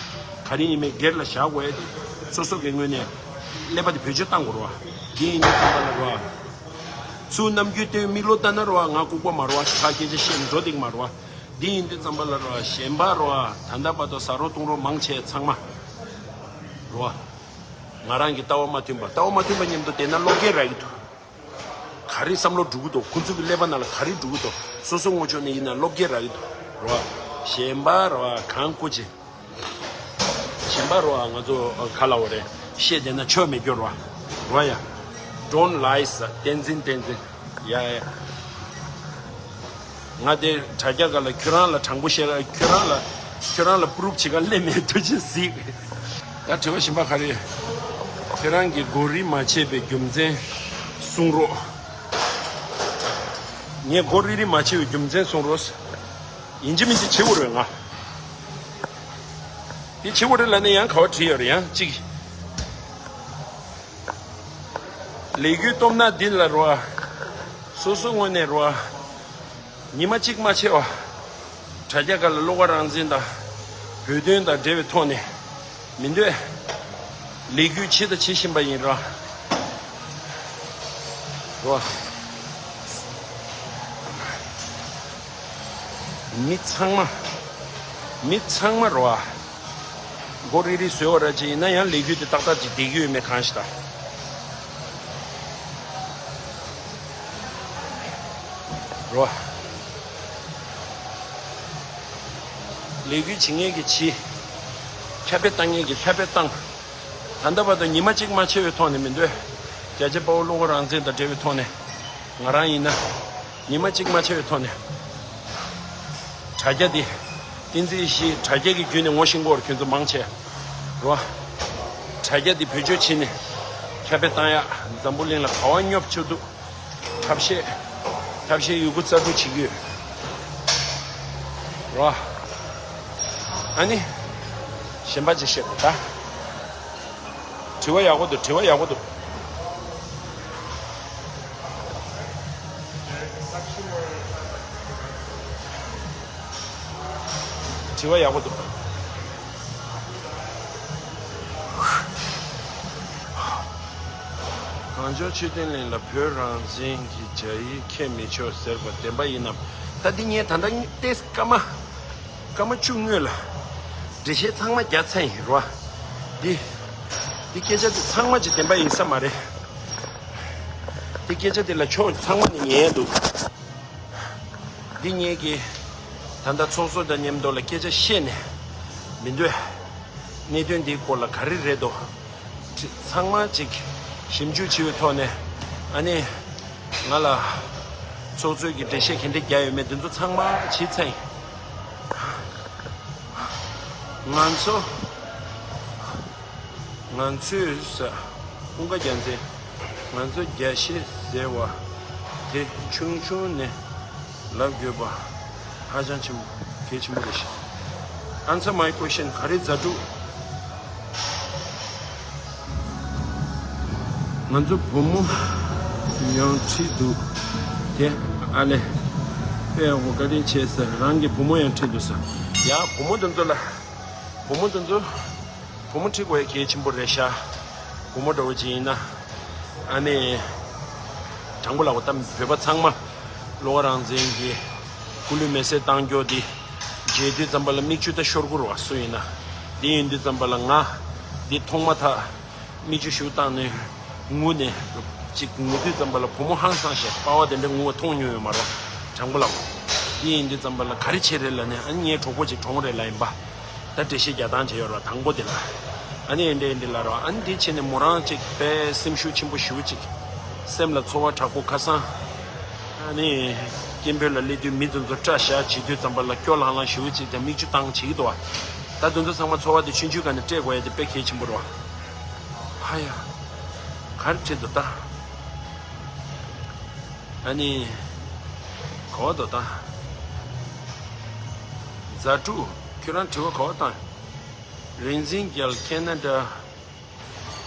ག་རེ་ཡིན་མིན་སྒེར་ལ་བཞག་དགོས་ཡ་དེ་སོ་སོ་གི་ངོས་ནས་ཀླད་པ་དེ་བེད་སྤྱོད་བཏང་དགོས་རེད་བ། འདི་ཡིན་དུས་ཙམ་པ་ལ་རེད་བ། ཚུར་ནམ་རྒྱུན་སྟོན་མིག་ལོག་ལྟ་ན་རེད་བ། ང་ལྐུགས་པ་མ་རེད་བ། ཁ་སྐད་ཆ་བཤད་ནས་འགྲོ་བསྡད་ཀྱི་མ་རེད་བ། འདི་ཡིན་དུས་ཙམ་པ་ལ་རེད་བ། གཞན་པ་རེད་བ། ད་ལྟ་བར་དུ་ཟ་རོགས་བཏུང་རོགས་མང་ཆེ་ཚང་མ་རེད་བ། ང་རང་གི་ལྟ་བ་མ་མཐུན་པ། ལྟ་བ་མ་མཐུན་པ་མཉམ་དུ་བསྡད་ན་བློ་འགེལ་རག་གི་འདུག་ག་རེ་བསམ་བློ་འགྲོ་གི་འདུག་ཁོ་ཚོ་གི་ཀླད་པ་ནང་ལ་ག་རེ་འགྲོ་གི་འདུག་སོ་སོ་ངོ་ཕྱོགས་ནས་ཡིན་ན་བློ་འགེལ་རག་གི་འདུག་རོ། གཞན་པ་རོ་གང་བཀོད་ཅིག་གཞན་པ་རོ་ང་ཚོ་ག་ལ་འོ་རེད། བཤད་བསྡད་ན་ཆོ་མེད་རྒྱུ་རོ། རོ་ཡ། Don't lie བསྟན་འཛིན། བསྟན་འཛིན། ཡ་ཡ། ང་དེ་དྲ་རྒྱ་སྒང་ལ་ཁྱོད་རང་ལ་དྲང་པོ་བཤད། ཁྱོད་རང་ལ་ཁྱོད་རང་ལ་པུ་རུབ་བྱེད་ག་སླེབས་མེད་དུ་ཅི་གཟིགས། ད་དྲི་བ་གཞན་པ་ག་རེ། ཁྱེད་རང་གིས་མགོ་རིལ་མ་བྱས་པའི་རྒྱུ་མཚན་གསུང་རོགས། ངས་མགོ་རིལ་རིལ་མ་བྱས་པའི་རྒྱུ་མཚན་གསུང་རོགས། ཡིན་གཅིག་མིན་གཅིག་བྱེད་དགོས་རེད་ང་། དེ་བྱེད་དགོས་རེད་ལབ་ནས་ཡང་ག་བ་བྲིས་ཡོད་རེད། ཡང་གཅིག་ལས་འགུལ་སྟོབས་ན་འདི་ལ་རོ། སོ་སོ་ངོས་ནས་རོ། ཉི་མ་གཅིག་མ་ཆད་པ། དྲ་རྒྱ་སྒང་ལ་བློ་དགའ་རང་བཙན་དང་། བོད་དོན་དང་འབྲེལ་བའི་ཐོག་ནས། མི་འདོད། ལས་འགུལ་བྱེད་དང་བྱེད་བཞིན་པ་ཡིན་ར། རོ། མི་ཚང་མ། མི་ཚང་མ་རོ་ཨ། མགོ་རིལ་རིལ་བཟོས་བ་ར་ཅིག་ཡིན་ན་ཡང་ལས་འགུལ་དེ་ཏག་ཏག་ཅིག་བསྡད་ཀྱི་ཡོད་མེད་གང་ཞིག་ད། རོ། ལས་འགུལ་བྱེད་མཁན་གྱིས་བྱེད། ཁྱབ་སྤེལ་བཏང་མཁན་གྱིས་ཁྱབ་སྤེལ་བཏང་། ད་ལྟ་བར་དུ་ཉི་མ་གཅིག་མ་ཆད་པའི་ཐོག་ནས་མི་འདོད། རྒྱ་ཆེ་དཔའ་བོ་བློ་དགའ་རང་བཙན་དང་འབྲེལ་བའི་ཐོག་ནས། ང་རང་ཡིན་ན། ཉི་མ་གཅིག་མ་ཆད་པའི་ཐོག་ནས། དྲ་རྒྱ་འདི། བསྟན་འཛིན་ཡེ་ཤེས་དྲ་རྒྱ་གི་བརྒྱུད་ནས་ངོ་ཤེས་སྐོར་ཁྱོད་ཚོ་མང་ཆེ། རོ། དྲ་རྒྱ་འདི་བེད་སྤྱོད་བྱས་ནས། ཁྱབ་སྤེལ་བཏང་ཡ། འཛམ་བུ་གླིང་ལ་ག་བ་སྙོབ་ཆོག་འདུག་ཐབས་ཤེས། ཐབས་ཤེས་ཡོད་རྒུ་རྩལ་སྤྲུགས་བྱེད་ཀྱི་ཡོད། རོ། ཨ་ནི། གཞན་པ་ཅིག་བཤད་དགོས་ད། དྲི་བ་ཡག་པོ་འདུག་དྲི་བ་ཡག་པོ་འདུག་དྲི་བ་ཡག་པོ་འདུག་གངས་ལྗོངས་ཆོས་ལྡན་གླིང་ལ་བོད་རང་བཙན་གྱི་རྒྱ་ཡིག་འཁྱེར་མི་ཆོག་ཟེར་བ་བདེན་པ་ཡིན་ནམ། ད་འདི་ངས་ད་ལྟ་ཏེས་སྐར་མ། སྐར་མ་བཅུ་སྔོན་ལ། འགྲེལ་བཤད་ཚང་མ་རྒྱག་ཚར་ཡིན་རོ། འདི། འདི་སྐད་ཆ་དེ་ཚང་མ་ཅིག་བདེན་པ་ཡིན་ས་མ་རེད། འདི་སྐད་ཆ་དེ་ལ་ཕྱོགས་ཚང་མ་ནས་ཉན་ཡ་འདུག་འདི་ངེད་ཀྱིས། ད་ལྟ་ཚོགས་གཙོ་དང་མཉམ་དུ་ལ་སྐད་ཆ་བཤད་ནས། མི་འདོད། གནད་དོན་འདིའི་སྐོར་ལ་ག་རེ་རེད་དོ། ཚང་མ་ཅིག་ཞིབ་འཇུག་བྱས་པའི་ཐོག་ནས། ཨ་ནི། ང་ལ། ཚོགས་གཙོས་ཀྱི་འགྲེལ་བཤད་ག་འདྲ་རྒྱག་ཡོད་མེད་འདི་ཚོ་ཚང་མ་བྱས་ཚར་ཡིན། ང་ཚོ། ང་ཚོས། ཀུན་དགའ་རྒྱལ་མཚན། ང་ཚོ་རྒྱ་ཤེས་ཟེར་བ་དེ་ཆུང་ཆུང་ནས་ལབ་དགོས་པ་ཧ་ཅང་ཆེན་པོ་གལ་ཆེན་པོ་རེད་ཤག Answer my question. ག་རེ་ཛ་དྲུག་ང་ཚོ་བུ་མོ་ཡང་ཁྲིད་འདུག་དེ་ཨ་ལེ། དཔེ་ཡག་པོ་བཀའ་དྲིན་ཆེ་ཟེར། རང་གི་བུ་མོ་ཡང་ཁྲིད་འདུག་ཟེར། ཡ་བུ་མོ་དེ་ཚོ་ལ། བུ་མོ་དེ་ཚོ། བུ་མོ་ཁྲིད་དགོས་ཡ་གལ་ཆེན་པོ་རེད་ཤག་བུ་མོ་འདྲ་བོ་ཅིག་ཡིན་ན། ཨ་ནི། དྲང་པོ་ལབ་དགོས་ད་བོད་པ་ཚང་མ། བློ་དགའ་རང་བཙན་གྱི། སྐུ་ལུས་མེ་སྲེག་བཏང་རྒྱུ་འདི། མཇལ་དུས་ཙམ་པ་ལ་མིག་ཆུ་ད་ཤོར་གི་རེད་བ་སུ་ཡིན་ན། འདི་ཡིན་དུས་ཙམ་པ་ལ་ང་། འདི་མཐོང་མ་ཐག་མིག་ཆུ་ཞིག་བཏང་ནས་ངུ་ནས་ཅིག་ངུ་དུས་ཙམ་པ་ལ་བུ་མོ་ཧང་སངས་ཤག་པ་ཕ་དེ་འདྲ་ངུ་བ་མཐོང་མྱོང་ཡོད་མ་རེད། དྲང་པོ་ལབ། འདི་ཡིན་དུས་ཙམ་པ་ལ་ག་རེ་བྱེད་རེད་ལབ་ནས། ཨ་ནི་ངའི་གྲོགས་པོ་ཅིག་གྲོངས་རེད་ལབ་ཡིན་པ། ད་འགྲེལ་བཤད་རྒྱག་སྟངས་བྱས་ཡོད་རེད་བ། དང་པོ་དེ་ལ། ཨ་ནི་འདི་འདྲ་འདི་ལབ་རེད་བ། ཨ་ནི་འདི་བྱས་ནས་མོ་རང་ཅིག་དཔེ་སེམས་ཤུགས་ཆེན་པོ་ཞེ་པོ་ཅིག་སེམས་ལ་ཚོར་བ་དྲག་པོ་ཁ་སང་། ཨ་ནི། སྐད་འབོད་ལ་སླེབས་དུས་མི་དེ་ཚོ་སྐྲག་ཤག་བྱེད་དུས་ཙམ་པ་ལ་སྐྱོ་ལྷང་ལྷང་ཞེ་པོ་ཅིག་དང་མིག་ཆུ་བཏང་བྱེད་ཀྱི་འདུག་བ། ད་དེ་ཚོ་ཚང་མ་ཚོར་བ་དེ་ཆུང་ཆུང་སྒང་ནས་སྤྲད་དགོས་ཡ་དེ་དཔེ་གལ་ཆེན་པོ་རེད་བ། ཧ་ཡ། ག་རེ་བྱེད་འདུག་ད། ཨ་ནི། ག་བ་འདུག་ད། ཛ་དྲུག་ཁྱོད་རང་དྲི་བ་ག་བ་བཏང་། རིག་འཛིན་རྒྱལ། ཁེ་ན་ཌ།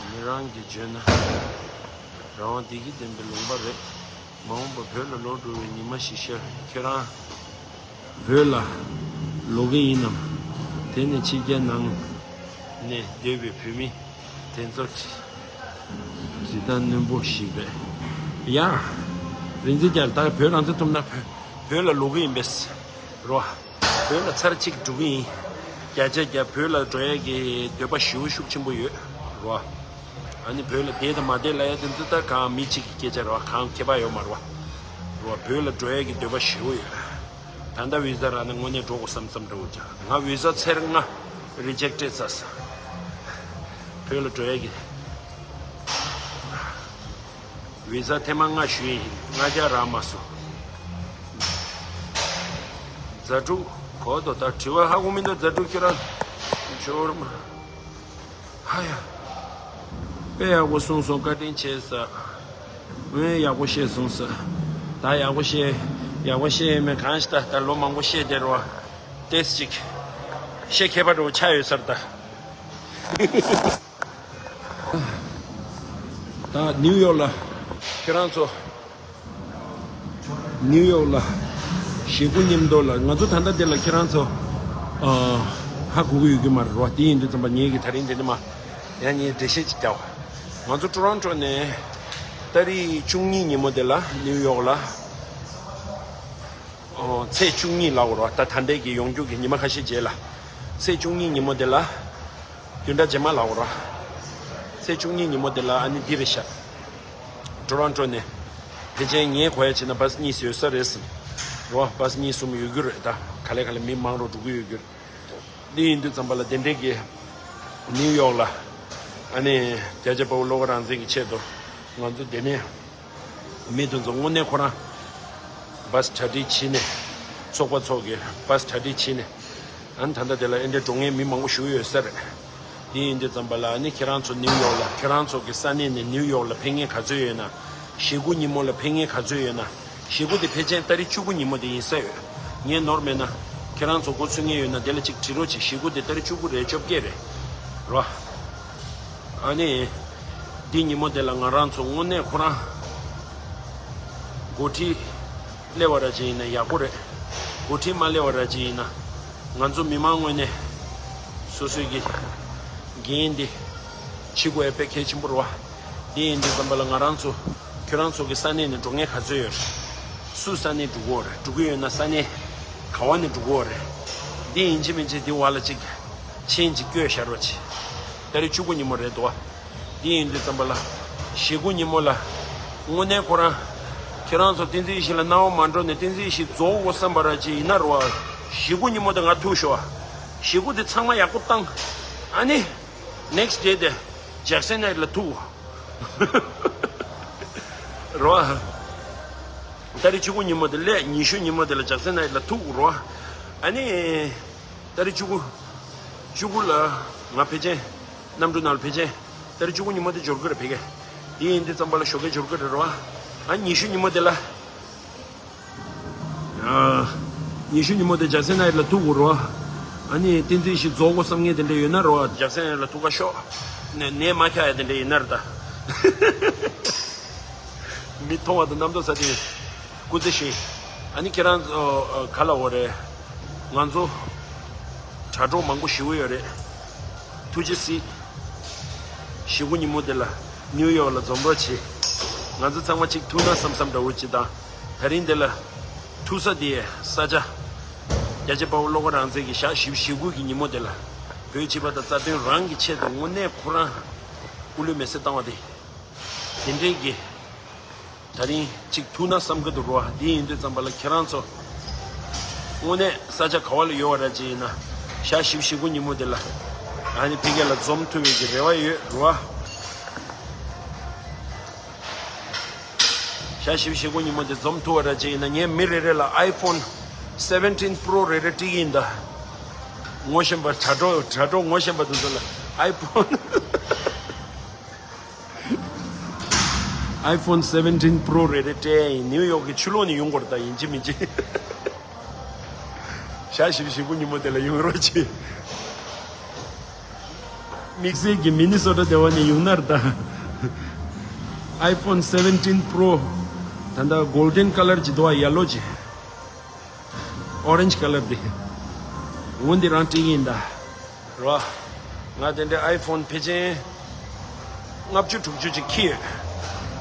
མི་རང་གིས་བརྗོད་ན། རང་དབང་བདེ་སྐྱིད་ལྡན་པའི་ལུང་པ་རེད། མ་འོངས་པར་བོད་ལ་ལོག་འགྲོ་བའི་ཉི་མ་ཞིག་ཤར། ཁྱེད་རང་བོད་ལ་ལོག་གི་ཡིན་ནམ། དེ་ནི་ཕྱི་རྒྱལ་ནང་ནས་སྡོད་པའི་བོད་མི་དེ་ཚོར་དྲི་བ་རྣོན་པོ་ཞིག་རེད། ཡ། རིག་འཛིན་རྒྱལ། ད་བོད་རང་བཙན་ཐོབ་ན་བོད་བོད་ལ་ལོག་གི་ཡིན་པས། རོ། བོད་ལ་ཚར་གཅིག་འགྲོ་གི་ཡིན། བརྒྱ་ཆ་བརྒྱ་བོད་ལ་འགྲོ་ཡས་ཀྱི་འདོད་པ་ཞེ་པོ་ཤུགས་ཆེན་པོ་ཡོད། རོ། ཨ་ནི་བོད་ལ་བསྡད་དང་མ་བསྡད་ལབ་ཡ་དེ་ཚོ་ད་གང་མི་གཅིག་གི་སྐད་ཆ་རེད་བ། གང་ཁྱད་པར་ཡོད་མ་རེད་བ། རོ། བོད་ལ་འགྲོ་ཡས་ཀྱི་འདོད་པ་ཞེ་པོ་ཡོད། ད་ལྟ་བི་ཟ་རག་ན་དངོས་གནས་འགྲོ་དགོས་བསམ་བསམ་འདྲ་བོ་ཅིག་ང་བི་ཟ་ཚར་ལྔ་རི་ཇེག་ཊེཌ་ཚར་སོང་། བོད་ལ་འགྲོ་ཡས་ཀྱི། བི་ཟ་ཐེངས་མ་ལྔ་ཞུས་ཡིན། ལྔ་བརྒྱ་རག་མ་སོང་། ཛ་དྲུག་གོ་དོ། ད་དྲི་བ་ཧ་གོ་མི་འདུག་ཛ་དྲུག་ཁྱོད་རང་ཇོར་མ། ཧ་ཡ། དཔེ་ཡག་པོ་གསུངས་སོང་། བཀའ་དྲིན་ཆེ་ཟེར། ངས་ཡག་པོ་བཤད་སོང་ཟེར། ད་ཡག་པོ་བཤད། ཡག་པོ་བཤད་ཡོད་མེད་གང་ཤེས། ད་ད་ལོ་མང་པོ་བཤད་བསྡད་རེད་བ། ཏོག་ཙམ་ཅིག་བཤད་མཁས་པ་འདྲ་བོ་ཆགས་ཡོད་ས་རེད་ད། ད་ནིའུ་ཡོག་ལ་ཁྱེད་རང་ཚོ། ནིའུ་ཡོག་ལ་གཞིས་ཁོངས་མཉམ་དུ་ལ། ང་ཚོ་ད་ལྟ་འདི་ལ་ཁྱེད་རང་ཚོ་ཨ་ཧ་གོ་གི་ཡོད་ཀྱི་མ་རེད་བ། དེ་ཡིན་དུས་ཙམ་པ་ངེད་ཀྱི་ད་རིང་འདི་ནས་མ་ཡང་ངས་འགྲེལ་བཤད་ཅིག་རྒྱག་པ། ང་ཚོ་ཊོ་རོན་ཊོ་ནས་ཏ་རིག་བཅུ་གཉིས་ཉིན་མོ་དེ་ལ་ནིའུ་ཡོག་ལ། ཚེས་བཅུ་གཉིས་ལ་འོ་ར་ད་ད་ལྟའི་གི་ཡོང་རྒྱུ་གི་ཉི་མ་ཁ་ཤས་རྗེས་ལ། ཚེས་བཅུ་གཉིས་ཉིན་མོ་དེ་ལ། བདུན་ཕྲག་རྗེས་མ་ལ་འོ་ར། ཚེས་བཅུ་གཉིས་ཉིན་མོ་དེ་ལ་ཨ་ནི་འདི་རེད་ཤག་ཊོ་རོན་ཊོ་ནས། ཕལ་ཆེར་ངས་གོ་ཡ་བྱས་ན་བྷ་སི་གཉིས་ཡོད་ས་རེད་ཟིན། རོ་བྷ་སི་གཉིས་གསུམ་ཡོད་རྒྱུ་རེད་ད། ག་ལེ་ག་ལེ་མི་མང་རུ་འགྲོ་གི་ཡོད་རྒྱུ་རེད། འདི་ཡིན་དུས་ཙམ་པ་ལ་དེ་འདྲའི་གི་ནིའུ་ཡོག་ལ། ཨ་ནི་རྒྱལ་གཅེས་དཔའ་བོ་བློ་དགའ་རང་བཙན་གྱི་ཆེད་དུ་ང་ཚོ་དེ་ནས་མི་དེ་ཚོ་དངོས་གནས་ཁོ་རང་བྷ་སི་གྲ་སྒྲིག་བྱས་ནས། ཚོགས་པ་ཚོ་གི་བྷ་སི་གྲ་སྒྲིག་བྱས་ནས། ཨ་ནི་ད་ལྟ་དེ་ལ་ཨེ་འདྲའི་འགྲོ་མཁན་མི་མང་པོ་ཞིག་ཡོད་ས་རེད། དེ་ཡིན་དུས་ཙམ་པ་ལ་ཨ་ནི་ཁྱེད་རང་ཚོ་ནིའུ་ཡོག་ལ་ཁྱེད་རང་ཚོ་གི་ས་གནས་ནས་ནིའུ་ཡོག་ལ་ཕེབས་མཁན་ག་ཚོད་ཡོད་ན། ཞེ་དགུ་ཉིན་མོ་ལ་ཕེབས་མཁན་ག་ཚོད་ཡོད་ན། ཞེ་དགུ་དེ་ཕལ་ཆེར་ཏ་རིག་བཅུ་དགུ་ཉིན་མོ་དེ་ཡིན་ས་ཡོད། ངས་ནོར་མེད་ན། ཁྱེད་རང་ཚོ་འགོ་ཚུགས་མཁན་ཡོད་ན་དེ་ལ་ཅིག་བྲིས་རོགས་བྱེད། ཞེ་དགུ་དེ་ཏ་རིག་བཅུ་དགུ་རེད། བཅོ་བརྒྱད་རེད། རོ། ཨ་ནི། འདི་ཉིན་མོ་དེ་ལ་ང་རང་ཚོ་དངོས་གནས་ཁོ་རང་འགོ་ཁྲིད་སླེབས་པ་ར་ཅིག་ཡིན་ན་ཡག་པོ་རེད། འགོ་ཁྲིད་མ་སླེབས་པ་ར་ཅིག་ཡིན་ན། ང་ཚོ་མི་མང་ངོས་ནས་སོ་སོའི་གི་འགན་འདི་བྱེད་དགོས་ཡ་དཔེ་གལ་ཆེན་པོ་རེད་བ། འདི་ཡིན་དུས་ཙམ་པ་ལ་ང་རང་ཚོ་ཁྱོད་རང་ཚོ་གི་ས་གནས་ནས་འགྲོ་མཁན་ག་ཚོད་ཡོད་རེད། སུ་ས་གནས་འགྲོ་གི་ཡོད་རེད། འགྲོ་གི་ཡོད་ན་ས་གནས་ག་བ་ནས་འགྲོ་གི་ཡོད་རེད། འདི་ཡིན་གཅིག་མིན་གཅིག་འདི་བ་ལ་ཅིག་མཆན་ཅིག་བཀོད་བཞག་རོགས་བྱེད། ཏ་རིག་བཅུ་དགུ་ཉིན་མོ་རེད་འདུག་བ། འདི་ཡིན་དུས་ཙམ་པ་ལ། ཞེ་དགུ་ཉིན་མོ་ལ། དངོས་གནས་ཁོ་རང་། ཁྱེད་རང་ཚོ་བསྟན་འཛིན་ཡེ་ཤེས་ལ་སྣང་བ་མ་འགྲོ་ནས་བསྟན་འཛིན་ཡེ་ཤེས་རྫོགས་དགོས་བསམ་པ་ར་ཅིག་ཡིན་ན་རོ། ཞེ་དགུ་ཉིན་མོ་དེ་ང་ཐུག་ཤོག་ཞེ་དགུ་དེ་ཚང་མ་ཡག་པོ་བཏང་། ཨ་ནི། ནེག་སི་ཌེ་དེ། ཇེག་སན་ནའིཊ་ལ་ཐུག་རོ། ཏ་རིག་བཅུ་དགུ་ཉིན་མོ་དེ་སླེབས། ཉི་ཤུ་ཉིན་མོ་དེ་ལ་ཇེག་སན་ནའིཊ་ལ་ཐུག་རོ། ཨ་ནི། ཏ་རིག་བཅུ་དགུ། བཅུ་དགུ་ལ་ང་ཕལ་ཆེར་གནམ་གྲུ་ནང་ལ་ཕལ་ཆེར་ཏ་རིག་བཅུ་དགུ་ཉིན་མོ་དེ་འབྱོར་གི་རེད་ཕ་གི། དེ་ཡིན་དུས་ཙམ་པ་ལ་ཞོགས་ཀས་འབྱོར་གི་རེད་རོ། ཨ་ཉི་ཤུ་ཉིན་མོ་དེ་ལ། ཨ། ཉི་ཤུ་ཉིན་མོ་དེ་ཇེག་སན་ནའིཊ་ལ་ཐུག་དགོས་རོ། ཨ་ནི་བསྟན་འཛིན་ཡེ་ཤེས་རྫོགས་དགོས་བསམ་མཁན་དེ་འདྲ་ཡོད་ན་རོ། ཇེག་སན་ནའིཊ་ལ་ཐུག་ག་ཤོག་ནས་ནད་མ་ཁྱག་ཡ་དེ་འདྲ་ཡིན་ན་རེད་ད། མི་མཐོང་བ་དང་རྣམ་རྟོག་ས་དེ། སྐུ་ཚེ་ཞིང་། ཨ་ནི་ཁྱེད་རང་ཚོ་ག་ལ་འོ་རེད། ང་ཚོ་དྲ་གྲོགས་མང་པོ་ཞེ་པོ་ཡོད་རེད། ཐུགས་རྗེ་གཟིགས། ཞེ་དགུ་ཉིན་མོ་དེ་ལ་ནིའུ་ཡོག་ལ་འཛོམས་རོགས་བྱེད། ང་ཚོ་ཚང་མ་གཅིག་ཐུག་ན་བསམ་བསམ་འདྲ་བོ་ཅིག་དང་། དེ་རིང་དེ་ལ་ཐུག་ས་དེ་ས་ཆ། རྒྱལ་གཅེས་དཔའ་བོ་བློ་དགའ་རང་བཙན་གྱི་ཞག་བཞི་བཅུ་ཞེ་དགུ་གི་ཉིན་མོ་དེ་ལ། བོད་སྤྱི་པ་དང་རྩ་དོན་རང་གི་ཆེད་དུ་དངོས་གནས་ཁོ་རང་སྐུ་ལུས་མེ་སྲེག་བཏང་བ་དེ། དེ་འདྲའི་གི། ད་རིང་གཅིག་ཐུག་ན་བསམ་གི་འདུག་རོ། འདི་ཡིན་དུས་ཙམ་པ་ལ་ཁྱེད་རང་ཚོ། དངོས་གནས་ས་ཆ་ག་བ་ལ་ཡོད་པ་ར་ཅིག་ཡིན་ན། ཞག་བཞི་བཅུ་ཞེ་དགུ་ཉིན་མོ་དེ་ལ། ཨ་ནི་ཕ་གི་ལ་འཛོམས་ཐུབ་པའི་གི་རེ་བ་ཡོད་རོ། ཞག་བཞི་བཅུ་ཞེ་དགུ་ཉིན་མོ་དེ་འཛོམས་ཐུབ་པ་ར་ཅིག་ཡིན་ན་ངས་མི་རེ་རེ་ལ་ཨའི་ཕོན་སེ་བེན་ཊིན་པོ་རོ་རེ་རེ་སྤྲད་ཀྱི་ཡིན་ད། ངོ་ཤེས་པ་དྲ་གྲོགས་དྲ་གྲོགས་ངོ་ཤེས་པ་དེ་ཚོ་ལ་ཨའི་ཕོན། ཨའི་ཕོན་སེ་བེན་ཊིན་པོ་རོ་རེ་རེ་སྤྲད་ཡིན། ནིའུ་ཡོག་གི་ཕྱི་ལོགས་ནས་ཡོང་དགོས་རེད་ད། ཡིན་གཅིག་མིན་གཅིག་ཞག་བཞི་བཅུ་ཞེ་དགུ་ཉིན་མོ་དེ་ལ་ཡོང་རོགས་གྱིས། དམིགས་བསལ་གྱི་མི་ནི་སོ་ཊ་སྡེ་བ་ནས་ཡོང་ན་རེད་ད། ཨའི་ཕོན་སེ་བེན་ཊིན་པོ་རོ། ད་ལྟ་གོལ་ཌེན་ཀ་ལར་གྱི་འདུག་བ། ཡེ་ལོ་གྱི། ཨོ་རེན་ཇི་ཀ་ལར་དེ། འོ་འདི་རང་སྤྲད་ཀྱི་ཡིན་ད། རོ། ང་དེ་འདྲའི་ཨའི་ཕོན་ཕལ་ཆེར་ལྔ་བཅུ་དྲུག་ཅུ་ཅིག་ཁྱེར་ཡོད།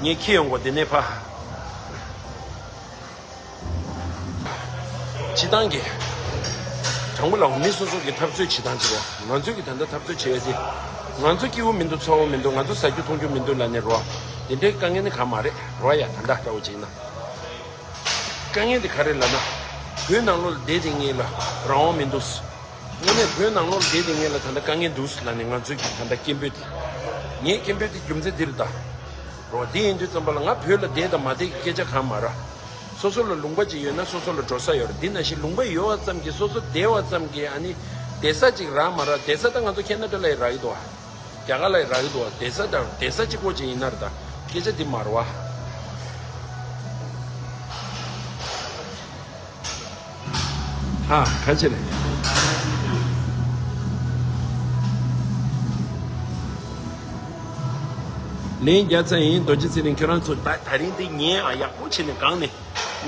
ངས་ཁྱེར་ཡོང་གོ་དེ་ནས་ཕ། སྤྱི་བཏང་གི། དྲང་པོ་ལབ་མི་སོ་སོ་གི་འཐབ་རྩོད་བྱེད་སྟངས་ཅིག་རོ། ང་ཚོའི་གི་ད་ལྟ་འཐབ་རྩོད་བྱེད་ཡ་དེ། ང་ཚོ་སྐྱིད་པོ་མི་འདུག་ཚ་པོ་མི་འདུག་ང་ཚོ་ཟ་རྒྱུ་འཐུང་རྒྱུ་མི་འདུག་ལབ་ནས་རོ། དེ་འདྲའི་དཀའ་ངལ་ནི་གང་མ་རེད་རོ། ཡ་ད་ལྟ་འདྲ་བོ་བྱས་ན། དཀའ་ངལ་དེ་ག་རེ་ལབ་ན། བོད་ནང་ལོགས་ལ་བསྡད་དེ་ངེས་ལ་རང་དབང་མི་འདུག་དངོས་གནས་བོད་ནང་ལོགས་ལ་བསྡད་དེ་ངེས་ལ་ད་ལྟ་དཀའ་ངལ་འདུག་ལབ་ནས་ང་ཚོའི་གི་ད་ལྟ་སྐད་འབོད་དེ། ངའི་སྐད་འབོད་དེ་རྒྱུ་མཚན་འདི་རེད་ད། རོ། འདི་ཡིན་དུས་ཙམ་པ་ལ་ང་བོད་ལ་བསྡད་དང་མ་བསྡད་ཀྱི་སྐད་ཆ་གང་མ་རེད། སོ་སོ་ལ་ལུང་པ་ཅིག་ཡོད་ན་སོ་སོ་ལ་འགྲོ་ས་ཡོད་རེད། འདི་ནང་བཞིན་ལུང་པ་ཡོད་པ་ཙམ་གྱིས་སོ་སོ་བསྡད་པ་ཙམ་གྱིས་ཨ་ནི་བསྡད་ས་ཅིག་རག་མ་རག་བསྡད་ས་ད་ང་ཚོ་ཁེ་ན་ཌ་ལ་ཡི་རག་གི་འདུག་བ། རྒྱ་གར་ལ་ཡི་རག་གི་འདུག་བ། བསྡད་ས་དང་བསྡད་ས་གཅིག་པོ་ཅིག་ཡིན་ན་རེད་ད། སྐད་ཆ་འདི་མ་རེད་བ། ཧ་ག་ཅི་རེད། ལན་བརྒྱ་ཚར་ཡིན། རྡོ་རྗེ་ཚེ་རིང་ཁྱོད་རང་ཚོ་ད་ད་རིང་འདི་ངས་ཨ་ཡག་པོ་བྱས་ནས་སྒང་ནས་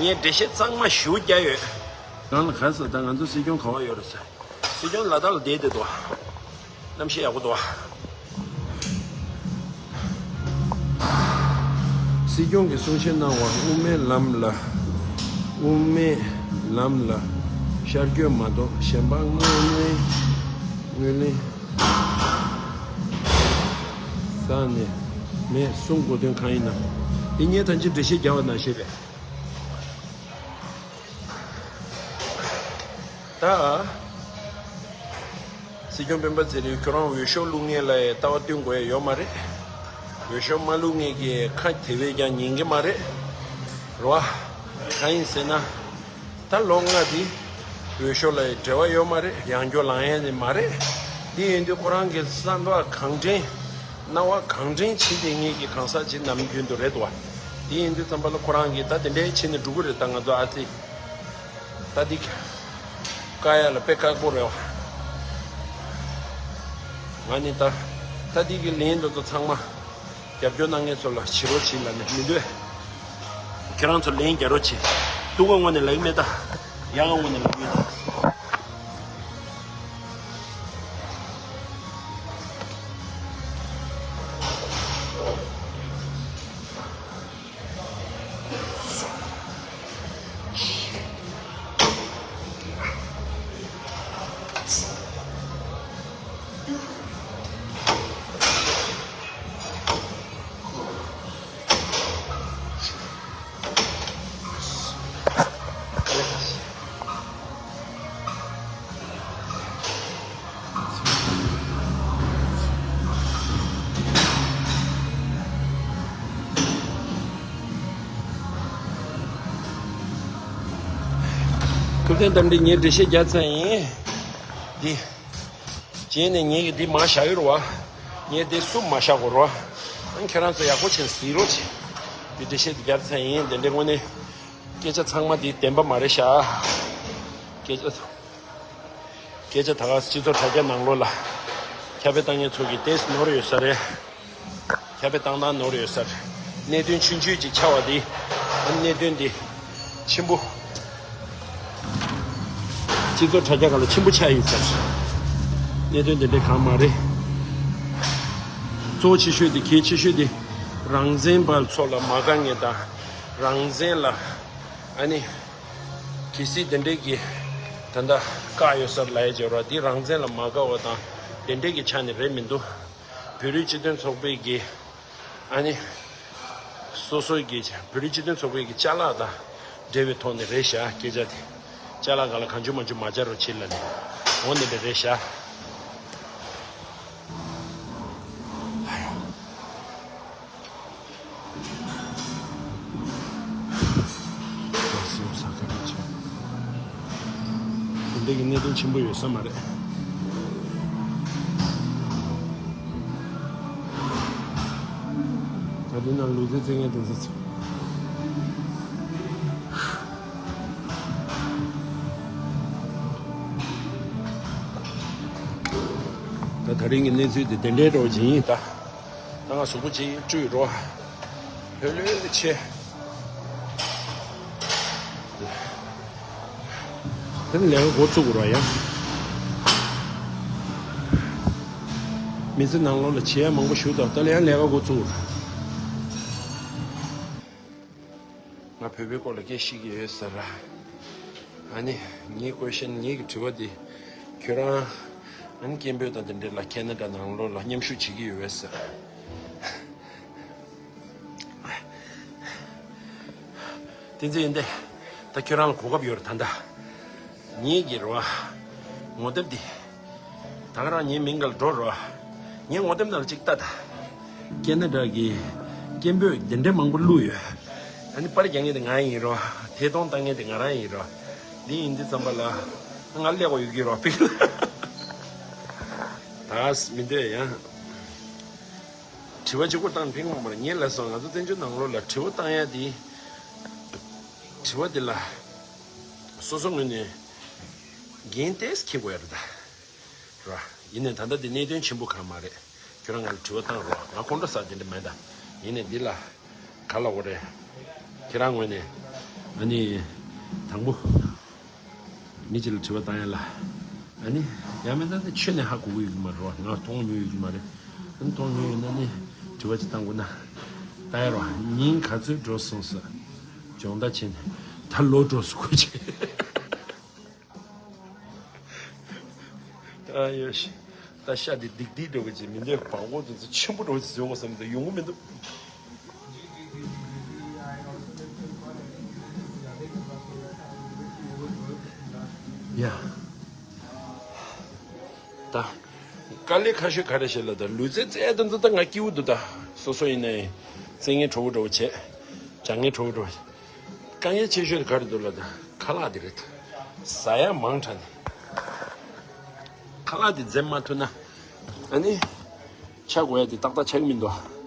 ངས་འགྲེལ་བཤད་གཙང་མ་ཞུ་རྒྱུ་ཡོད། གང་ལ་ག་ཟེར་ད་ང་ཚོ་སྲིད་སྐྱོང་ག་བ་ཡོད་རེད་ཟེར། སྲིད་སྐྱོང་ལ་དྭགས་ལ་བསྡད་བསྡད་འདུག་གནམ་གཤིས་ཡག་པོ་འདུག་སྲིད་སྐྱོང་གིས་གསུང་བཤད་གནང་བར་དབུ་མའི་ལམ་ལ། དབུ་མའི་ ལམ་ལ་ཤར་བསྐྱོད་མ་གཏོགས་གཞན་པ་དངོས་གནས་དངོས་གནས་ས་ནས་མེད་གསུང་དགོས་དོན་གང་ཡིན་ནམ། འདི་ངས་ད་ཅི་འགྲེལ་བཤད་རྒྱག་པ་ནང་བཞིན་རེད། ད། སྲིད་སྐྱོང་སྤེན་པ་ཚེ་རིང་ཁྱོད་རང་འོས་ཤོག་བླུག་མཁན་ལ་ཡང་ལྟ་བ་སྟོན་དགོས་ཡ་ཡོད་མ་རེད། འོས་ཤོག་མ་བླུག་མཁན་གྱི་ཁ་དེ་བས་ཀྱང་ཉན་གྱི་མ་རེད། རེད་བ། གང་ཡིན་ཟེར་ན། ད་ལོ་ལྔ་འདི་འོས་ཤོག་ལ་ཡང་འབྲེལ་བ་ཡོད་མ་རེད། ཡང་བསྐྱར་ལངས་ཡ་ནི་མ་རེད། འདི་ཡིན་དུས་ཁོ་རང་གི་བསམ་པ་གང་དྲན། སྣང་བ་གང་དྲན་བྱེད་བསྡད་མཁན་གྱི་གང་ཟག་ཅིག་ནམ་རྒྱུན་དུ་རེད་འདུག་བ། འདི་ཡིན་དུས་ཙམ་པ་ལ་ཁོ་རང་གིས་ད་དེ་འདྲའི་བྱས་ནས་འགྲོ་གི་རེད། ད་ང་ཚོ་ཨ་ཙི། ད་འདི་བཀག་ཡ་ལ་དཔེ་དཀའ་པོ་རེད་བ། ང་ནི་ད་ད་འདི་གི་ལན་འདི་ཚོ་ཚང་མ་རྒྱབ་སྐྱོར་གནང་མཁན་ཚོ་ལ་བྱེད་རོགས་བྱེད་ལབ་ནས་མི་འདོད། ཁྱེད་རང་ཚོ་ལན་རྒྱག་རོགས་བྱེད། སྡུག་ག་ངོ་ནས་ལབ་ཀྱི་མེད་ད། ཡག་ག་ངོ་ནས་ལབ་ཀྱི་ཡོད་ད། ཐུབ་བསྟན་རྟ་མགྲིན་ངས་འགྲེལ་བཤད་རྒྱག་ཚར་ཡིན། འདི། རྗེས་ནས་ངས་ཀྱི་འདི་མར་བཞག་ཡོད་རེད་བ། ངས་འདི་གསུམ་མར་བཞག་དགོས་རེད་བ། ཨང་ཁྱེད་རང་ཚོ་ཡག་པོ་བྱས་ནས་གཟིགས་རོགས་བྱེད། འདི་འགྲེལ་བཤད་འདི་རྒྱག་ཚར་ཡིན། དེ་འདྲའི་དངོས་གནས། སྐད་ཆ་ཚང་མ་འདི་བདེན་པ་མ་རེད་ཤག་སྐད་ཆ། སྐད་ཆ་ད་ག་སྤྱི་ཚོགས་དྲ་རྒྱ་ནང་ལོགས་ལ། ཁྱབ་སྤེལ་བཏང་མཁན་ཚོ་གིས་ཏོག་ཙམ་ནོར་ཡོད་ས་རེད། ཁྱབ་སྤེལ་བཏང་སྟངས་ནོར་ཡོད་ས་རེད། གནད་དོན་ཆུང་ཆུང་ཅིག་ཆགས་པ་འདི། ཨ་ནི་གནད་དོན་འདི། ཆེན་པོ། སྤྱི་ཚོགས་དྲ་རྒྱ་སྒང་ལ་ཆེན་པོ་ཆགས་ཡོད་ས་རེད། གནད་དོན་འདི་འདྲའི་གང་མ་རེད། གཙོ་ཆེ་ཤོས་འདི་གལ་ཆེ་ཤོས་འདི། རང་བཙན་པ་ཚོ་ལ་མ་དགའ་མཁན་དང་། རང་བཙན་ལ། ཨ་ནི། གལ་སྲིད་དེ་འདྲའི་གི། ད་ལྟ་བཀག་ཡོད་ས་ལ་ཡ་སྦྱོར་བ་འདི་རང་བཙན་ལ་མ་དགའ་བ་དང་དེ་འདྲའི་གི་ཆ་ནས་རེད་མི་འདུག་བོད་རིགས་སྤྱི་མཐུན་ཚོགས་པའི་གི། ཨ་ནི། སོ་སོའི་གི་བོད་རིགས་སྤྱི་མཐུན་ཚོགས་པའི་གི་ཅ་ལག་དང་འབྲེལ་བའི་ཐོག་ནས་རེད་ཤག་སྐད་ཆ་དེ། ཅ་ལག་སྒང་ལ་གང་བྱུང་མང་བྱུང་མ་སྦྱར་རོགས་བྱེད་ལབ་ནས། འོ་འདི་འདྲ་རེད་ཤག་དེ་འདྲ་གི་གནད་དོན་ཆེན་པོ་ཡོད་ས་མ་རེད། ད་དེ་ནང་ལུས་རྩལ་རྩེད་མཁན་དེ་ཚོ་ཚོ། ད་ད་རིང་གི་གནས་ཚུལ་དེ་དེ་འདྲའི་འདྲ་བོ་ཅིག་ཡིན་ད། ད་ང་གཟུགས་པོ་ཅིག་བཀྲུས་རོགས། ལྷོད་ལྷོད་ཆེ། དེ་ནས་ལས་ཀ་འགོ་བཙུགས་རོགས་ཡ། མི་ཚེ་ནང་ལོགས་ལ་བྱེད་ཡ་མང་པོ་ཞུ་དང་ད་ལ་ཡང་ལས་ཀ་འགོ་བཙུགས་རོགས། ང་བོད་པའི་སྐོར་ལ་སྐད་བཤད་ཀྱི་ཡོད་ཟེར་ར། ཨ་ནི་ངའི་ཀོ་ཤན་ངེད་ཀྱི་དྲི་བ་འདི་ཁྱོད་རང་ཨ་ནི་སྐད་འབོད་དང་དེ་འདྲས་ལ་ཁེ་ན་ཌ་ནང་ལོགས་ལ་མཉམ་ཞུགས་བྱེད་ཀྱི་ཡོད་པས་ཟེར། བསྟན་འཛིན་ཡོན་ཏན། ད་ཁྱོད་རང་ལ་གོ་སྐབས་ཡོད་རེད་ད་ལྟ། ངེད་ཀྱི་རེད་བ། ངོ་དེབ་འདི། ད་ག་རང་ངའི་མིང་ག་ལ་འགྲོ་རོགས། ངའི་ངོ་དེབ་ནང་ལ་གཅིག་ལྟ་ད། ཁེ་ན་ཌ་གི་སྐད་འབོད་འདི་འདྲའི་མང་པོ་བླུགས་ཡོད། ཨ་ནི་པར་རྒྱག་མཁན་དེ་ང་ཡིན་རོགས། ཐད་གཏོང་བཏང་མཁན་དེ་ང་རང་ཡིན་རོགས། འདི་ཡིན་དུས་ཙམ་པ་ལ། ང་ཀླད་ཀོར་ཡོད་ཀྱི་རོགས་པིག་ལ། ད་མི་འདོད་ཡང་། དྲི་བ་གཅིག་པོ་བཏང་ཕིང་མ་པར་ངེད་ལ་སོང་ང་ཚོ་བཙན་བྱོལ་ནང་ལོགས་ལ་དྲི་བ་བཏང་ཡ་དེ། དྲི་བ་དེ་ལ། སོ་སོ་ངོས་ནས། འགན་ཏོག་ཙམ་འཁྱེར་དགོས་ཡ་རེད་ད། ར། ཡིན་ནའི་ད་ལྟ་འདི་གནད་དོན་ཆེན་པོ་གང་མ་རེད། ཁྱོད་རང་ང་ལ་དྲི་བ་བཏང་རོགས། ང་ཁོང་ཁྲོ་ཟ་དེ་འདྲ་མེད་ད། ཡིན་ནའི་འདི་ལ། ག་ལ་འོ་རེད། ཁྱེད་རང་ངོས་ནས། ཨ་ནི། དང་པོ། མི་གཅིག་ལ་དྲི་བ་བཏང་ཡ་ལ། ཨ་ནི། ཡང་མིན་ད་ནི་ཁྱོད་ནས་ཧ་གོ་གི་ཡོད་ཀྱི་མ་རེད་བ། ང་མཐོང་མྱོང་ཡོད་ཀྱི་མ་རེད། ཨ་ནི་མཐོང་མྱོང་ཡོད་ན་ནི། དྲི་བ་ཅིག་བཏང་དགོས་ན། བཏང་ཡ་རོགས། ཉིན་ག་ཚོད་འགྲོ་སོང་ཟེར། སྦྱོང་བརྡར་བྱས་ནས། ད་ལོ་འགྲོ་སོང་ཁུལ་བྱས། ཨ་ཡོ་ཤི། ད་ཤ་འདི་སྡིག་སྡིག་འདྲ་བོ་ཅིག་མི་འདོད་པ་འོ་དེ་ཚོ་ཆེན་པོ་འདྲ་བོ་ཅིག་བཟོ་དགོས་བསམ་འདུག་ཡོང་གི་མི་འདུག་ཡ། ད། དཀའ་ལས་ཁག་ཤོས་ག་རེ་བྱེད་ལ་ད་ལུས་རྩལ་རྩེད་དེ་ཚོ་ད་ང་སྐྱིད་པོ་འདུག་ད་སོ་སོ་ཡིན་ནའི་རྩེད་མཁན་གྲོགས་པོ་འདྲ་བོ་བྱེད། སྦྱང་མཁན་གྲོགས་པོ་འདྲ་བོ་བྱེད། དཀའ་ངལ་ཆེ་ཤོས་དེ་ག་རེ་འདུག་ལ་ད་ཁ་ལག་དེ་རེད། ཟ་ཡ་མང་དྲགས་ནས་ཁ་ལག་དེ་འཛེམ་མ་ཐུབ་ན་ཨ་ནི་ཆག་དགོས་ཡ་དེ་ཏག་ཏག་ཆག་གི་མི་འདུག